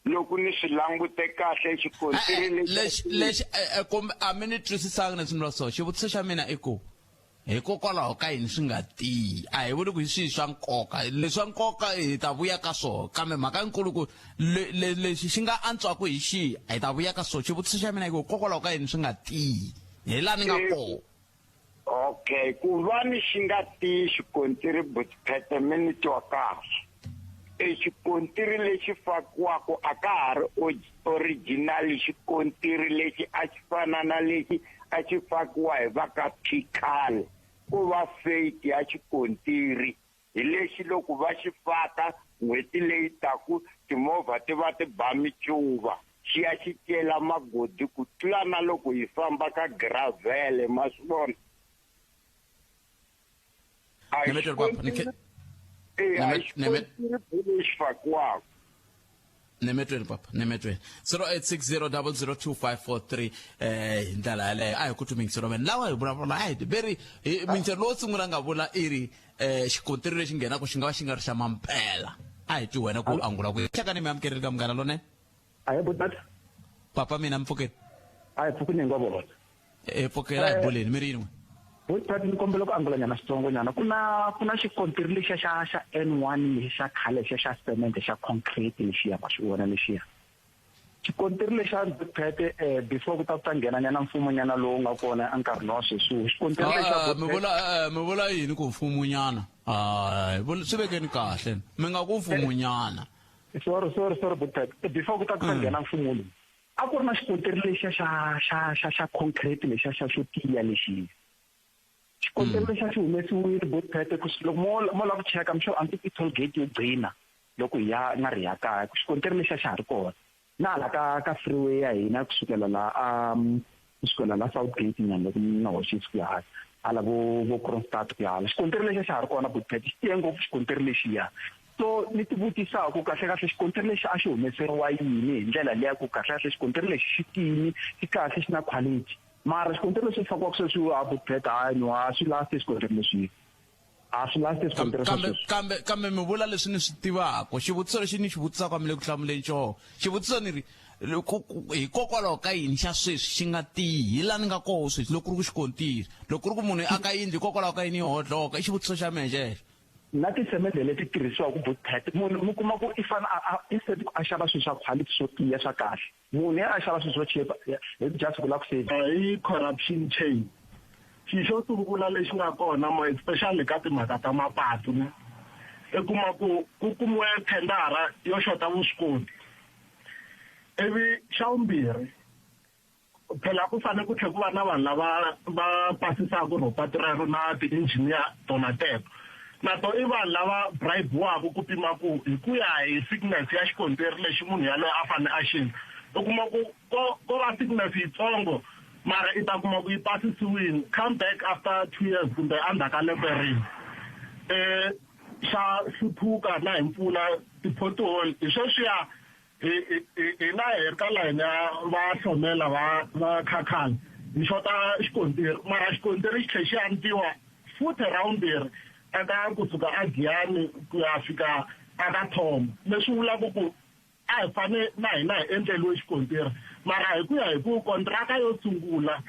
Loko ni swi langute kahle xikontiri lexi lexi lexi eh, eh, kumbe a mi ni twisisanga leswi ni vula so xivutiso xa mina i ku hikokwalaho ka yini swi nga tiyi a hi vuli ku hi swihi swa nkoka leswa nkoka hi ta vuya ka swona kambe mhaka yinkulu ku lexi xi nga antswaka hi xihi hi ta vuya ka swona xivutiso xa mina i ku hikokwalaho ka yini swi nga tiyi hi laha ni nga kona Okay, ku va ni xi nga tiyi xikontiri butphete mi ni twa kahle. E xikontiri lexi fakiwaka a ka ha ri original xikontiri lexi a xi fana na lexi a xi fakiwa hi va ka Pical ku va fake ya xikontiri. Hi lexi loko va xi faka n'hweti leyi taku timovha ti va ti ba micuva xi ya xi cela magodi ku tlula na loko hi famba ka gravel ma swi vona. A hi Nemetelo papa, ni xikontiri e a hi xikontiri lexi fakiwaka. Nemetweni papa, nemetweni. 0860002543 hi ndlela yaleyo a hi ku twi mingiselo lawa hi vulavula a hi veri mingiselo lowo sungula nga vula i ri xikontiri lexi nghenaka xi nga va xi nga ri xa mampela. A hi twi wena ku angula ku hlakani mi amukeleli ka Munghana Lonene. A hi butata. Papa mina mpfukeni. A hi pfukeni hinkwavo vona. E pfukela hi boleni mi ri yin'we. Butata ni kombela ku angula nyana xitsongo nyana ku na ku na xikontiri lexiya xa xa N1 lexi xa khale xa xa cement xa concrete lexiya ma xi vona lexiya. Xikontiri lexa Butata before ku ta ku ta nghena nyana mfumo nyana lowu nga kona enkarhini wa sweswi. Xikontiri lexa Mi vula mi vula yini ku mfumo nyana? Hayi, swi vekeni kahle. Mi nga ku mfumo nyana. Sorry, sorry, sorry Butata. Before ku ta ku ta nghena mfumo lowu. A ku ri na xikontiri lexiya xa xa xa xa concrete lexiya xa xo tiya lexiya. Xikontiri lexiya xi humesiwile Butata ku loko mo mo lava ku cheka I'm sure a ndzi i toll gate yo gcina loko hi ya nga ri ya kaya. Xikontiri lexiya xa ha ri kona. Na hala ka ka freeway ya hina kusukela la kusukela la South Gate nyana loko ni nga hoxisi ku ya hala. Hala vo vo Kroonstad ku ya hala. Xikontiri lexiya xa ha ri kona Butata. Xi tiye ngopfu xikontiri lexiya. So ni ti vutisaka ku kahle kahle xikontiri lexi a xi humeseriwa yini hi ndlela leya ku kahle kahle xikontiri lexi xi tiyini, xi kahle xi na quality. Mara xikontiri lexi fakiwaka sweswi a Butata hayi no a swi last xikontiri lexi. A swi last xikontiri swa Kambe sweswi. kambe kambe mi vula leswi ni swi tivaka. Xivutiso lexi ni xi vutisaka mi le ku hlamuleni xona. Xivutiso ni ri hikokwalaho ka yini xa sweswi xi nga tiyi hi laha ni nga koho sweswi loko ku ri ku xikontiri. Loko ku ri ku munhu a ka yindlu hikokwalaho ka yini yi hodloka i xivutiso xa mehe xexo. Na tisemende leti tirhisiwaka Butata munhu mi kuma ku i fane a instead ku a xava swilo swa quality swo tiya swa kahle. Munhu ya a xava swilo swo cheap hi just ku lava ku save. I corruption chain. Xilo xo sungula lexi nga kona mo especially ka timhaka ta mapatu ne. I kuma ku ku kumiwe thendara yo xota vuswikoti. Ivi xa vumbirhi phela ku fanele ku tlhela ku va na vanhu lava va pasisaka ro patu rero na ti-engineer tona teto. Na to i vanhu lava bribe-waku ku pima ku hi ku ya hi thickness ya xikontiri lexi munhu yaloye a fanele a xi endla. U kuma ku ko ko va thickness yitsongo mara i ta kuma ku yi pasisiwile come back after 2 years kumbe endzhaku ka lembe rin'we. Xa hluphuka na hi mpfula ti-pothole hi sweswiya hina hi ri ka layeni ya va hlomela va va khakhani hi xota xikontiri mara xikontiri xi tlhe xi antiwa futhi ra vumbirhi eka kusuka a Giyani ku ya fika aka Thoma leswi vulaka ku a hi fane na hina hi endleliwe xikontiri mara hi ku ya hi ku kontraka yo sungula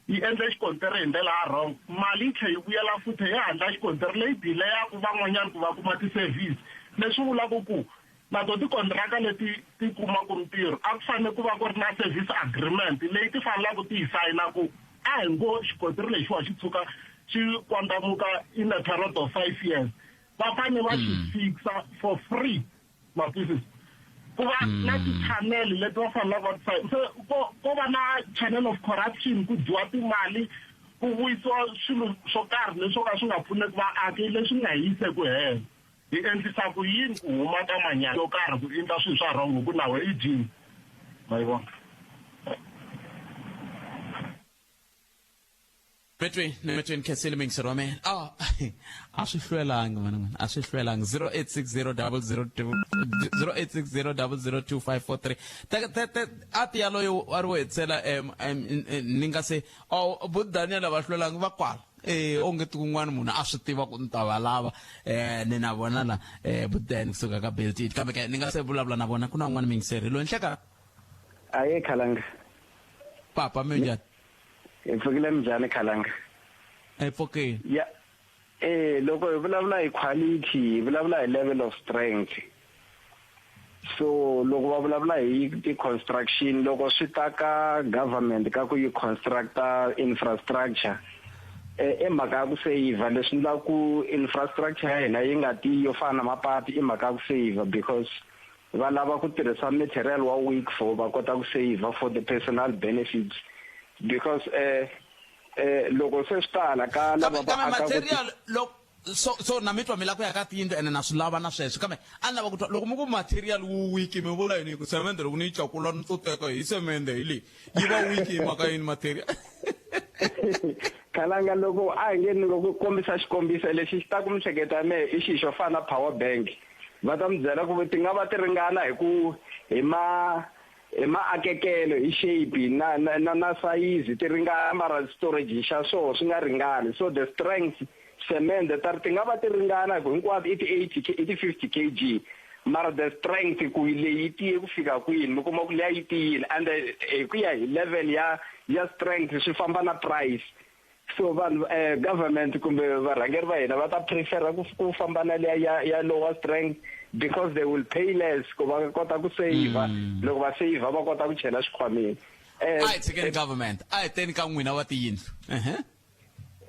yi endle xikontiri hi ndlela ya wrong mali yi tlhe yi vuyela futhi ya handla xikontiri leyi delay-aku van'wanyana ku va kuma ti-service leswi vulaka ku na to tikontraka leti ti kumaka mintirho a ku fanele ku va ku ri na service agreement leyi ti fanelaka ti yi sayina ku a hi ngo xikontiri lexiwa xi tshuka xi kwandamuka in a period of 5 years va fanele va xi fixa for free ma twisisa ku va na ti-channel leti va fanelaka va ti sayina se ko ko va na channel of corruption ku dyiwa timali ku vuyisiwa swilo swo karhi leswo ka swi nga pfuneki vaaki leswi nga hi yise ku hela. Hi endlisa ku yini ku huma ka manyala yo karhi ku endla swilo swa wrong hi ku na wena i dyini. Ma yi vona? Between between khensile mingisero wa mina. Ah, a swi hlwelangi mana n'wina, a swi hlwelangi. 086000 0860002543. Te a ti yaloyo a ri wo hetisela ni nga se oh bo Daniel va hlwelangi va kwala. Onge kun'wana munhu a swi tiva ku ni ta va lava ni na vona la Buden kusuka ka Built It kambe ke ni nga se vulavula na vona ku na un'wana mingiseri loyi nhleka. Aye Khalanga. Papa mi njhani? Hi pfukile minjhani Khalanga? Hi pfukile. Ya loko hi vulavula hi quality hi vulavula hi level of strength. So loko va vulavula hi ti-construction loko swi ta ka government ka ku yi constructa infrastructure i mhaka ya ku save leswi endlaka ku infrastructure ya hina yi nga tiyi yo fana na mapatu i mhaka ya ku save because va lava ku tirhisa material wa weak for va kota ku save for the personal benefits because loko se swi tala ka lava va aka material loko so na mi twa mi lava ku ya ka tiyindlu ene na swi lava na sweswo kambe a ni lava ku twa loko mi ku material wu weak mi vula yini ku semende loko ni yi tlakula ni to teka hi semende hi leyi yi va weak hi mhaka yini material. Khalanga loko a hi nge ni ku kombisa xikombiso lexi xi ta ku miehleketo ya mehe i xi xo fana na power bank. Va ta mi byela ku ti nga va ti ringana hi ku hi ma hi maakekelo hi shape na na na, na size ti ringana mara storage xa swoho swi nga ringani so the strength cement ta ti nga va ti ringana hi ku hinkwato i ti 80 i ti 50 kg mara the strength ku leyi yi tiye ku fika kwini mi kuma ku liya yi tiyile and hi ku ya hi level ya ya strength swi famba na price so vanhu eh, government kumbe varhangeri va hina va ta prefera ku ku famba na liya ya ya lower strength because they will pay less ku va kota ku save mm. loko va save va kota ku chela xikhwameni eh, a hi tshikeni government a hi teni ka n'wina va tiyindlu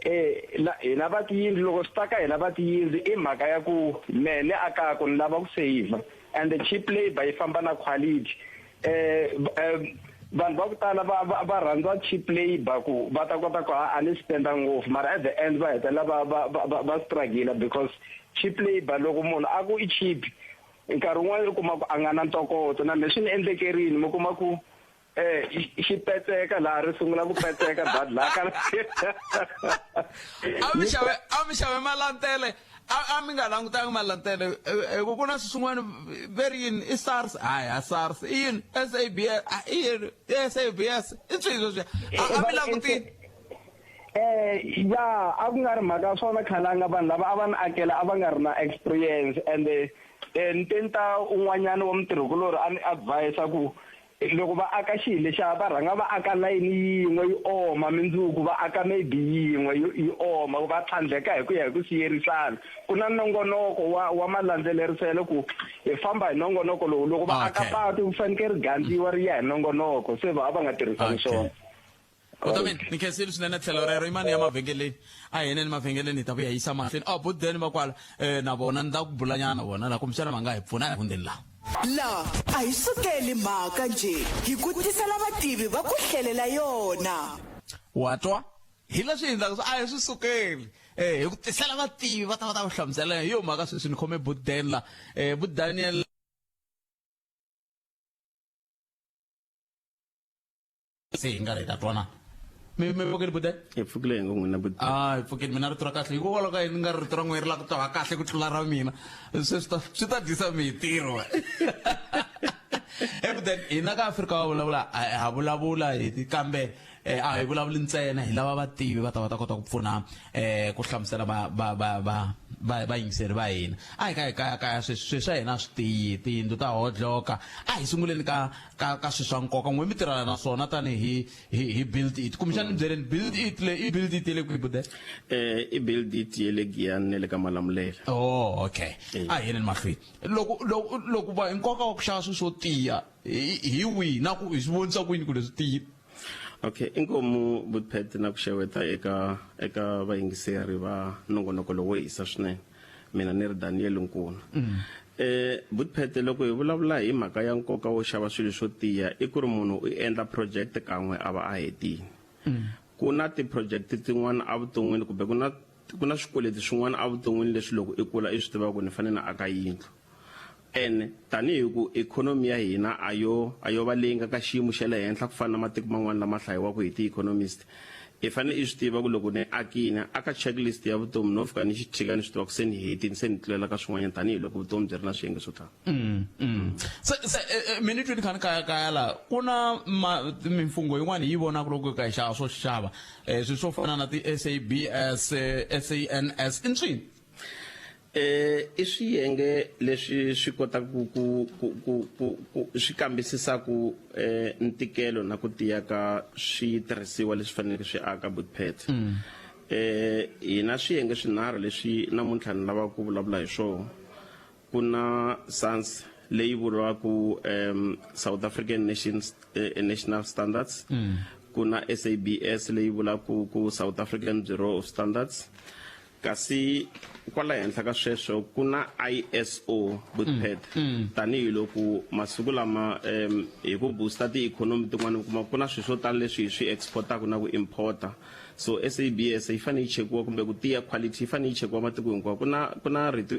eh la hina va tiyindlu loko swi ta ka hina va tiyindlu i mhaka ya ku mene akaku ni lava ku save and the cheap labor yi famba na quality eh, eh vanhu va ku tala va va va rhandza cheap labor ku va ta kota ku a ni spenda ngopfu mara at the end va hetelela va va va va struggle because cheap labor loko munhu a ku i cheap nkarhi wun'wana u kuma ku a nga na ntokoto na me swi ni endlekerini mi kuma ku eh xi petseka laha ri sungula ku petseka badi laha ka a mi xave a mi xave malantele a a mi nga langutanga malantele hi ku ku na swin'wana ve ri yini i SARS hayi a SARS i yini SABS i yini SABS i swihi sweswiya a mi langutini Eh ya a ku nga ri mhaka swona khalanga vanhu lava a va ni akela a va nga ri na experience and eh ni te ni ta un'wanyana wa mutirhikulorhi a ni advise ku loko va aka xihi lexiya va rhanga va aka layini yin'we yi oma mindzuku va aka maybe yin'we yi oma va tlhandleka hi ku ya hi ku siyerisana ku na nongonoko wa wa malandzeleriselo ku hi famba hi nongonoko lowu loko va aka patu ku fanekele ri gandziwa ri ya hi nongonoko se va va nga tirhisani swona Kutani ni khensile swinene tlhelo rero i mani ya mavhengeleni a hi yeneni mavhengeleni hi ta vuya yisa mahlweni a budeni va kwala um na vona ni ta ku bulanyana na vona la kumbexana va nga hi pfuna a hi hundzeni laha La a hi sukeli mhaka njhe hi ku tisela vativi va ku hlelela yona. Wa twa? Hi leswi hi endlaka a hi swi sukeli eh hi ku tisela vativi va ta va ta ku hlamusela hi yo mhaka sweswi ni khome budeni la eh bu Daniel se hi nga ri hi ta twanana mi mi pfukile buti hi pfukile hi ngo n'wina buti ah hi pfukile mina rito ra kahle hikokwalaho ka yini ni nga ri rito ra n'wina ri la ku twa kahle ku tlula ra mina se swi ta swi ta dyisa mitirho ebuti hina ka Afrika wa vulavula ha vulavula hi kambe eh, a hi vulavuli ntsena hi lava vativi va ta va ta kota ku pfuna eh, ku hlamusela va va va va va vayingiseri va hina a hi ka hi kaya kaya sweswi sweswi swa hina swi tiyi tiyindlu ta hodloka a hi sunguleni ka ka ka swilo swa nkoka n'we mi tirhana na swona tanihi hi hi build it kumbexana ni byeleni build it le i build it ye le kwihi bude eh i build it ye le Giyani ne le ka Malamulele oh okay a hi yeleni mahlweni loko loko loko va nkoka wa ku xava swilo swo tiya hi wihi na ku hi swi vonisa ku yini ku leswi tiyile okay inkomu butpet na ku xeweta eka eka vayingiseri va nongonoko lowo hisa swinene mina ni ri Daniel Nkuna mm. Eh Butpete loko hi vulavula hi mhaka ya nkoka wo xava swilo swo tiya i ku ri munhu u endla project kan'we a va a hetile. Mm. Ku na ti-project tin'wana evuton'wini kumbe ku na ku na swikweleti swin'wana evuton'wini leswi loko i kula i swi tivaka ku ni fanele ni aka yindlu. Ene tanihi ku ikhonomi ya hina a yo a yo va leyi nga ka xiyimo xa le henhla ku fana na matiko man'wana lama hlayiwaka hi ti-economist i fanele i swi tiva ku loko ni akini aka checklist ya vutomi no fika ni xi tshika ni swi tiva ku se ni hetini se ni tlulela ka swin'wanyana tanihiloko vutomi byi ri na swiyenge swo tala mm, mm. se se eh, eh, mi ni twi ni kha ni kayakaya la ku na mimfungho yin'wana yi vonaka loko ka hi xava swo xava um swilo swo fana na ti-sabs sans i nswini Eh i swiyenge leswi swi kotaka ku ku ku ku ku ku swi kambisisaka eh ntikelo na ku tiya ka switirhisiwa leswi faneleke swi aka Bootpet. Mm. Eh hina swiyenge swinharhu leswi namuntlha ni lavaka ku vulavula hi swona. Ku na SANS leyi vuriwaka um South African Nations eh, National Standards. Mm. Ku na SABS leyi vulaka ku South African Bureau of Standards. Kasi kwala henhla ka sweswo ku na ISO Bootpad mm, mm. tanihiloko masiku lama um hi ku booster ti-economy tin'wana u kuma ku na swilo swo tala leswi hi swi exportaka na ku importa so SABS yi fanele yi chekiwa kumbe ku tiya quality yi fanele yi chekiwa matiko hinkwawo ku na ku na rito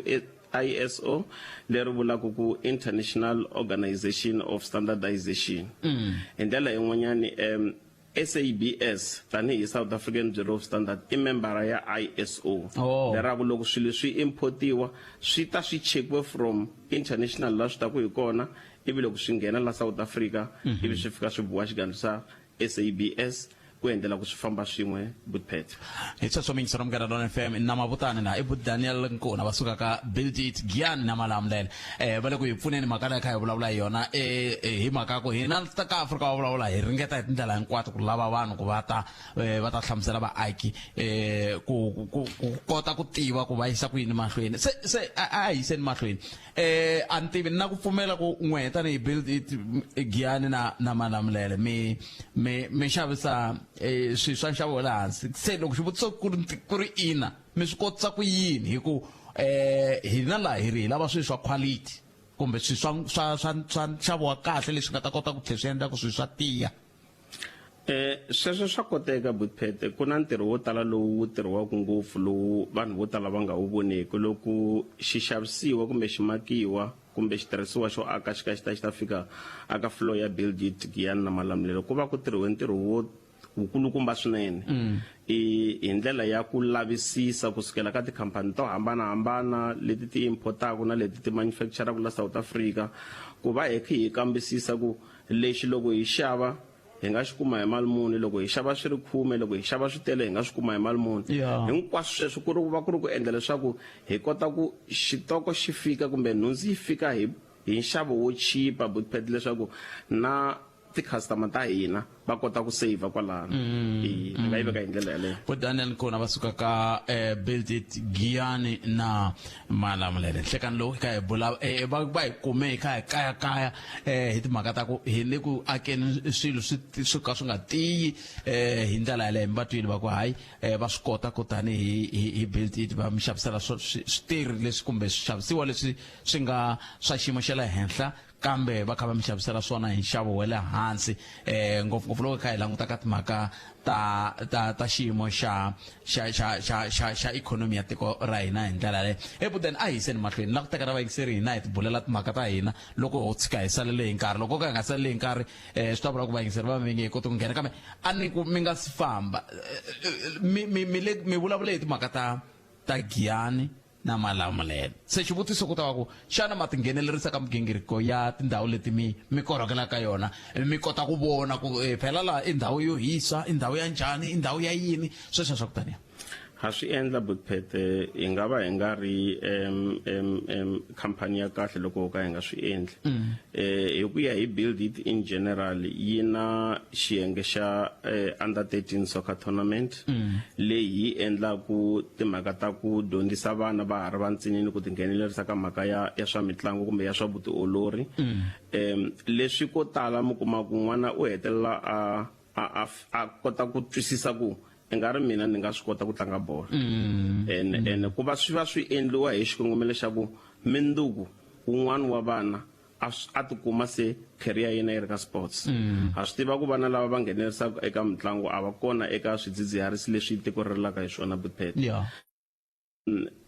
ISO leri vulaka ku International Organization of Standardization mm. hi ndlela yin'wanyani um SABS tanihi South African Bureau of Standard i membara ya ISO. Oh. Leraku loko swilo swi importiwa swi ta swi chekiwe from international la swi taku hi kona ivi loko swi nghena la South Africa ivi swi fika swi buwa xigandlu xa SABS ku endlela ku swi famba swin'we Butpet. Hi sweswo mingisero Munghana Lonene FM na mavutani na i bu Daniel Nkuna va suka ka Build It Giyani na Malamulele eh va le ku hi pfuneni mhaka leyi kha hi vulavula hi yona eh eh, hi mhaka ku hina ta ka Afrika wa vulavula hi ringeta hi tindlela hinkwato ku lava vanhu ku va ta eh, va ta hlamusela vaaki eh ku ku ku kota ku tiva ku va yisa ku yini mahlweni se se a a hi yiseni mahlweni eh a ni tivi ni na ku pfumela ku n'we tanihi build it Giyani na na Malamulele mi mi mi xavisa eh, swilo swa nxavo wa le hansi se loko xivutiso ku ri ku ri ina mi swi kotisa ku yini hi ku eh hina laha hi ri hi lava swilo swa quality kumbe swilo swa swa swa swa nxavo wa kahle leswi nga ta kota ku tlhela swi endla ku swilo swa tiya. Eh sweswo swa koteka Butphete ku na ntirho wo tala lowu wu tirhiwaka ngopfu lowu vanhu vo tala va nga wu voneki loko xi xavisiwa kumbe xi makiwa kumbe xitirhisiwa xo aka xi ka xi ta xi ta fika aka floor ya Build It Giyani na Malamulele ku va ku tirhiwe ntirho wo wukulukumba swinene i hi ndlela ya ku lavisisa kusukela ka tikhampani to hambanahambana leti ti importaka na leti ti manufacturaka la South Africa ku va hi kha hi kambisisa ku lexi loko hi xava hi nga xi kuma hi mali muni loko hi xava swi ri khume loko hi xava swi tele hi nga swi kuma hi mali muni hinkwaswo sweswo ku ri va ku ri ku endla leswaku hi kota ku xitoko xi fika kumbe nhundzu yi fika hi hi nxavo wo chipa Butpet leswaku na ti-customer ta hina va kota ku saver kwalano ni nga yi veka hi ndlela yaleyo. Vo Daniel Nkuna va suka ka eh, Build It Giyani na Malamulele nhlekani lowu hi kha hi bula eh, va va hi kume hi kha hi kayakaya eh, hi timhaka ta ku hi le ku akeni swilo swi swo ka swi nga tiyi eh, hi ndlela yaleyo mi va twile va ku hayi eh, va swi kota ku tani hi hi, hi Build It va mi xavisela switirhi leswi kumbe swixavisiwa leswi swi nga swa xiyimo xa le henhla kambe va kha va mi xavisela swona hi nxavo wa le hansi eh ngopfungopfu loko hi kha hi languta ka timhaka ta ta ta xiyimo xa xa xa xa xa xa ikhonomi ya tiko ra hina hi ndlela yaleyo ebuden a hi yiseni mahlweni la ku teka ra vayingiseri hina hi tibulela timhaka ta hina loko ho tshika hi salele hi nkarhi loko ka hi nga saleli hi nkarhi um swi ta vula ku vayingiseri va mi nge koti ku nghena kambe a ni ku mi nga si famba mi mi mi le mi vulavule hi timhaka ta ta Giyani na Malamulele. Se xivutiso ku ta va ku, xana ma tinghenelerisa ka migingiriko ya tindhawu leti mi mi korhokelaka ka yona? Mi kota ku vona ku eh, phela laha i ndhawu yo hisa, i ndhawu ya njhani, i ndhawu ya yini, sweswo swa ku taniya. Ha swi endla Butphete hi nga va hi nga ri um, um, um, khampani ya kahle loko ho ka hi nga swi endli. Mm. Eh, hi ku ya hi Build It in general yi na xiyenge xa eh, under 13 soccer tournament mm. leyi yi endlaku timhaka ta ku dyondzisa vana va ha ri vantsinini ku tinghenelerisa ka mhaka ya ya swa mitlangu kumbe ya swa vutiolori mm. um leswi ko tala mi kuma ku n'wana u hetelela a a a a kota ku twisisa ku i nga ri mina ni nga swi kota ku tlanga bolo mm. ene mm. ene ku va swi va swi endliwa hi xikongomelo xa ku mindzuku wun'wana wa vana a a tikuma se career ya yena yi ri ka sports mm. ha swi tiva ku vana lava va nghenelerisaka eka mitlangu a va kona eka swidzidziharisi leswi tiko ri rilaka hi swona Butpet yeah.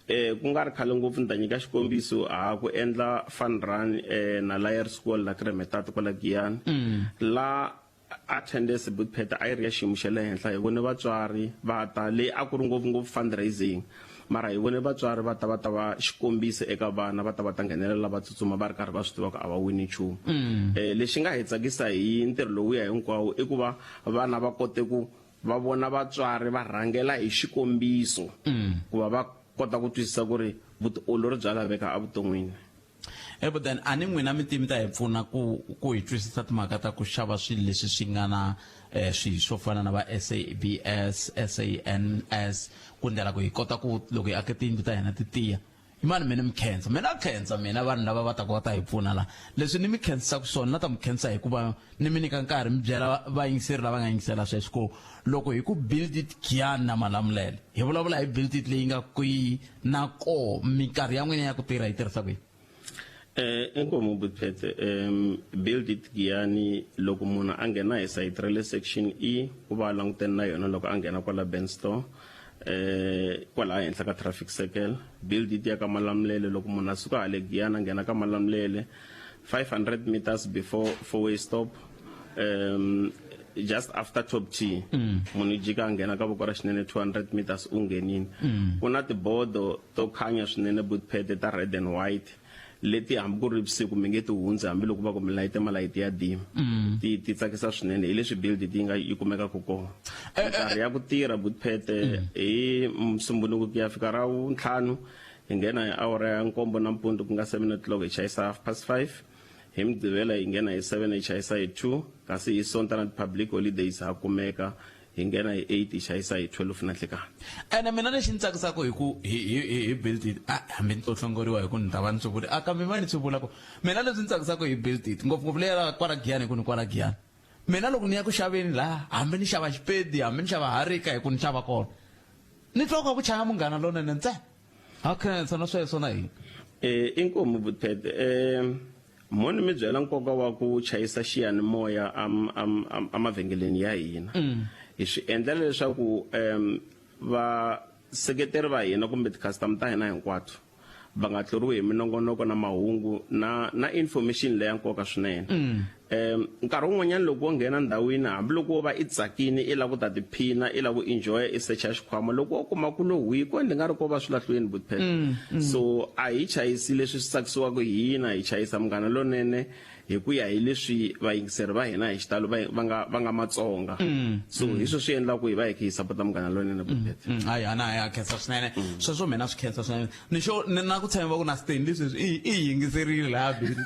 Eh ku nga ri khale ngopfu ni ta nyika xikombiso ha ku endla fun run eh na Layer School la Kremetart kwala Giyani mm. la attendance Butpet a yi ri ya xiyimo xa le henhla hi vone vatswari va ta leyi a ku ri ngopfungopfu fundraising mara hi vone vatswari va ta va ta va xikombiso eka vana va ta va ta nghenelela va tsutsuma va ri karhi va swi tiva ku a va wini nchumu mm. eh lexi nga hi tsakisa hi ntirho lowuya hinkwawo i ku va vana va kote ku va vona vatswari va rhangela hi xikombiso mm. ku va va kota ku twisisa ku ri vutiolori bya laveka evuton'wini Ebo then a ni n'wina mi timi ta hi pfuna ku ku hi twisisa timhaka ta ku xava swilo leswi swi nga na eh, swilo swo fana na va SABS, SANS ku ndlela ku hi kota ku loko hi ake tiyindlu ta hina ti tiya imani mina mi khensa mina khensa mina vanhu lava va taka va ta hi pfuna la leswi ni mi khensisaka swona na ta mi khensa hikuva ni mi nyika nkarhi mi byela vayingiseri lava nga yingisela sweswi ku loko hi ku build it Giyani na Malamulele hi vulavula hi build it leyi nga kwihi na koho minkarhi ya n'wina ya ku tirha yi tirhisa ku yini Eh inkomu Butphete build it Giyani loko munhu a nghena hi sayiti ra le section E u va a langutene na yona loko a nghena kwala Ben store eh kwala henhla ka traffic circle build it ya ka Malamulele loko munhu a suka hale Giyani a nghena ka Malamulele 500 meters before four way stop um Just after Top T, munhu jika a nghena ka voko ra xinene 200 meters u nghenini. Ku na tibodo to khanya swinene butpete ta red and white leti hambi ku ri vusiku mi nge ti hundzi hambiloko va ku mi layite malayiti ya dim. Ti tsakisa swinene hi leswi build ti nga yi kumekaka kona. Minkarhi ya ku tirha butpete hi Musumbhunuku ku ya fika ra vuntlhanu hi nghena hi awara ya 7 nampundzu ku nga 7 o'clock hi chayisa 5:30. Hi Mugqivela hi nghena hi 7 hi chayisa hi 2, kasi hi Sonta na ti-public holidays ha kumeka hi nghena hi 8 hi chayisa hi 12 na nhlikani. Ene mina lexi ni tsakisaka hi ku hi hi hi hi Build It, a hambi ni to hlongoriwa hi ku ni ta va ni swi vula, a kambe va ni swi vula ku mina leswi ni tsakisaka hi Build It ngopfungopfu leyi ya kwala Giyani hi ku ni kwala Giyani. Mina loko ni ya ku xaveni laha hambi ni xava xipedi hambi ni xava harika hi ku ni xava kona ni twa ku chaya Munghana Lonene ntsena. Ha khensa na sweswo na hina. Eh inkomu Butete eh moni mi byela nkoka wa ku chayisa xiyanimoya am am emavhengeleni ya hina. Hi swi endlela leswaku um vaseketeri va hina kumbe ti-customer ta hina hinkwato va nga tluriwi hi minongonoko na mahungu na na information leya nkoka swinene. Nkarhi wun'wanyana loko wo nghena ndhawini hambiloko wo va i tsakini i lava ku ta tiphina i lava ku enjoy i secha xikhwama loko wo kuma ku lo hwi ko ndzi nga ri ko va swilahlweni butpet. So a hi chayisi leswi swi tsakisiwaka hi hina, hi chayisa Munghana Lonene hi ku ya hi leswi vayingiseri va hina hi xitalo va va nga va nga Matsonga. So hi swo swi endlaka ku hi va hi kha hi sapota Munghana Lonene butpet. Hayi ana ya khensa swinene. Sweswo mina swi khensa swinene. Ni xo ni na ku tshemba ku na Stanley sweswi i i yingiserile laha Billy.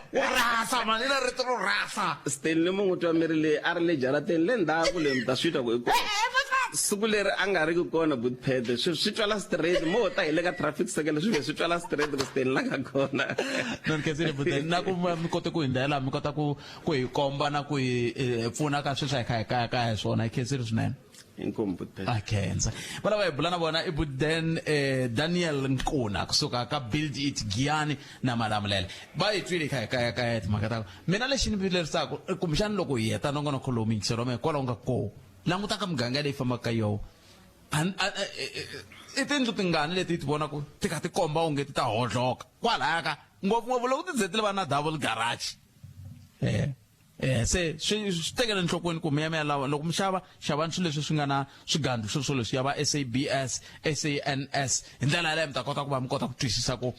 Wa rhasa mani na rito ro rhasa. Stanley mo n'wi twa mi ri le a ri le jarateni le ndzhaku le mi ta swi twa ku i kona. Siku leri a nga ri ki kona Butpete swi swi twala straight mo ta hi le ka traffic circle swi ve swi twala straight ku Stanley la nga kona. No ni khensile Butpete na ku mi kote ku hi ndlela mi kota ku ku hi komba na ku hi pfuna ka sweswi a hi kha hi kaya kaya hi swona hi khensile swinene. Inkomu Butpete. A khensa. Va lava hi bula na vona i Buden Daniel Nkuna kusuka ka Build It Giyani na Malamulele. Va hi twile hi kha hi kaya kaya timhaka ta mina lexi ni vilerisaka kumbexana loko hi heta nongonoko lowu miyingiselo wa mehe kwalaho nga kona languta ka muganga leyi fambaka ka yoho i tindlu tingani leti ti vonaka ti kha ti komba onge ti ta hodloka kwalaya ka ngopfungopfu loko ti ze ti va na double garage. Se swi swi tekele enhlokweni ku mi ya mi ya lava loko mi xava xavani swilo leswi swi nga na swigandlu swo swoleswi ya va SABS SANS hi ndlela yaleyo mi ta kota ku va mi kota ku twisisa ku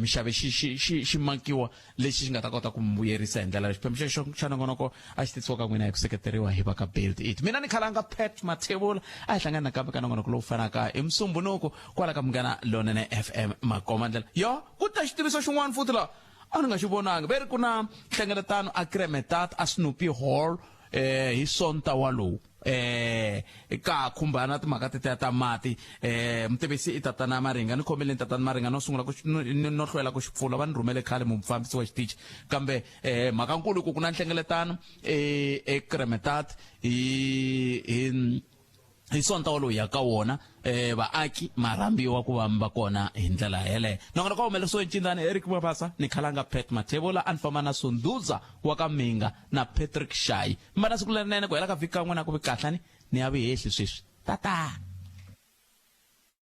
mi xave xi xi xi xi makiwa lexi xi nga ta kota ku mi vuyerisa hi ndlela xiphemu xexo xa nongonoko a xi tisiwa ka n'wina hi ku seketeriwa hi va ka Build It. Mina ni khalanga Pat Mathebula a hi hlangana nakambe ka nongonoko lowu fanaka hi Musumbhunuku kwala ka Munghana Lonene FM Makoma ndlela yo ku ta xitiviso xin'wana futhi laha a ni nga xi vonangi ve ri ku na nhlengeletano a Kremetat a Snoopy Hall hi Sonta walowu ka khumbana timhaka tetiya ta mati mutivisi i tatana Maringa ni khomile tatana Maringa no sungula ku no hlwela ku xi pfula va ni rhumele khale mufambisi wa xitichi kambe mhaka nkulu ku ku na nhlengeletano eKremetat hi hi Sonta wolowu ya ka wona vaaki ma rhambiwa ku va mi va kona hi ndlela yeleyo. Nongonoko wa humelerisiwe hi Ncindani Eric Mabasa ni Khalanga Pat Mathebula a ni famba na Sunduza wa ka Minga na Patrick Shayi. Mi va na siku lerinene ku hela ka vhiki ka n'wina ku vi kahlani ni ya vihehli sweswi. Tata!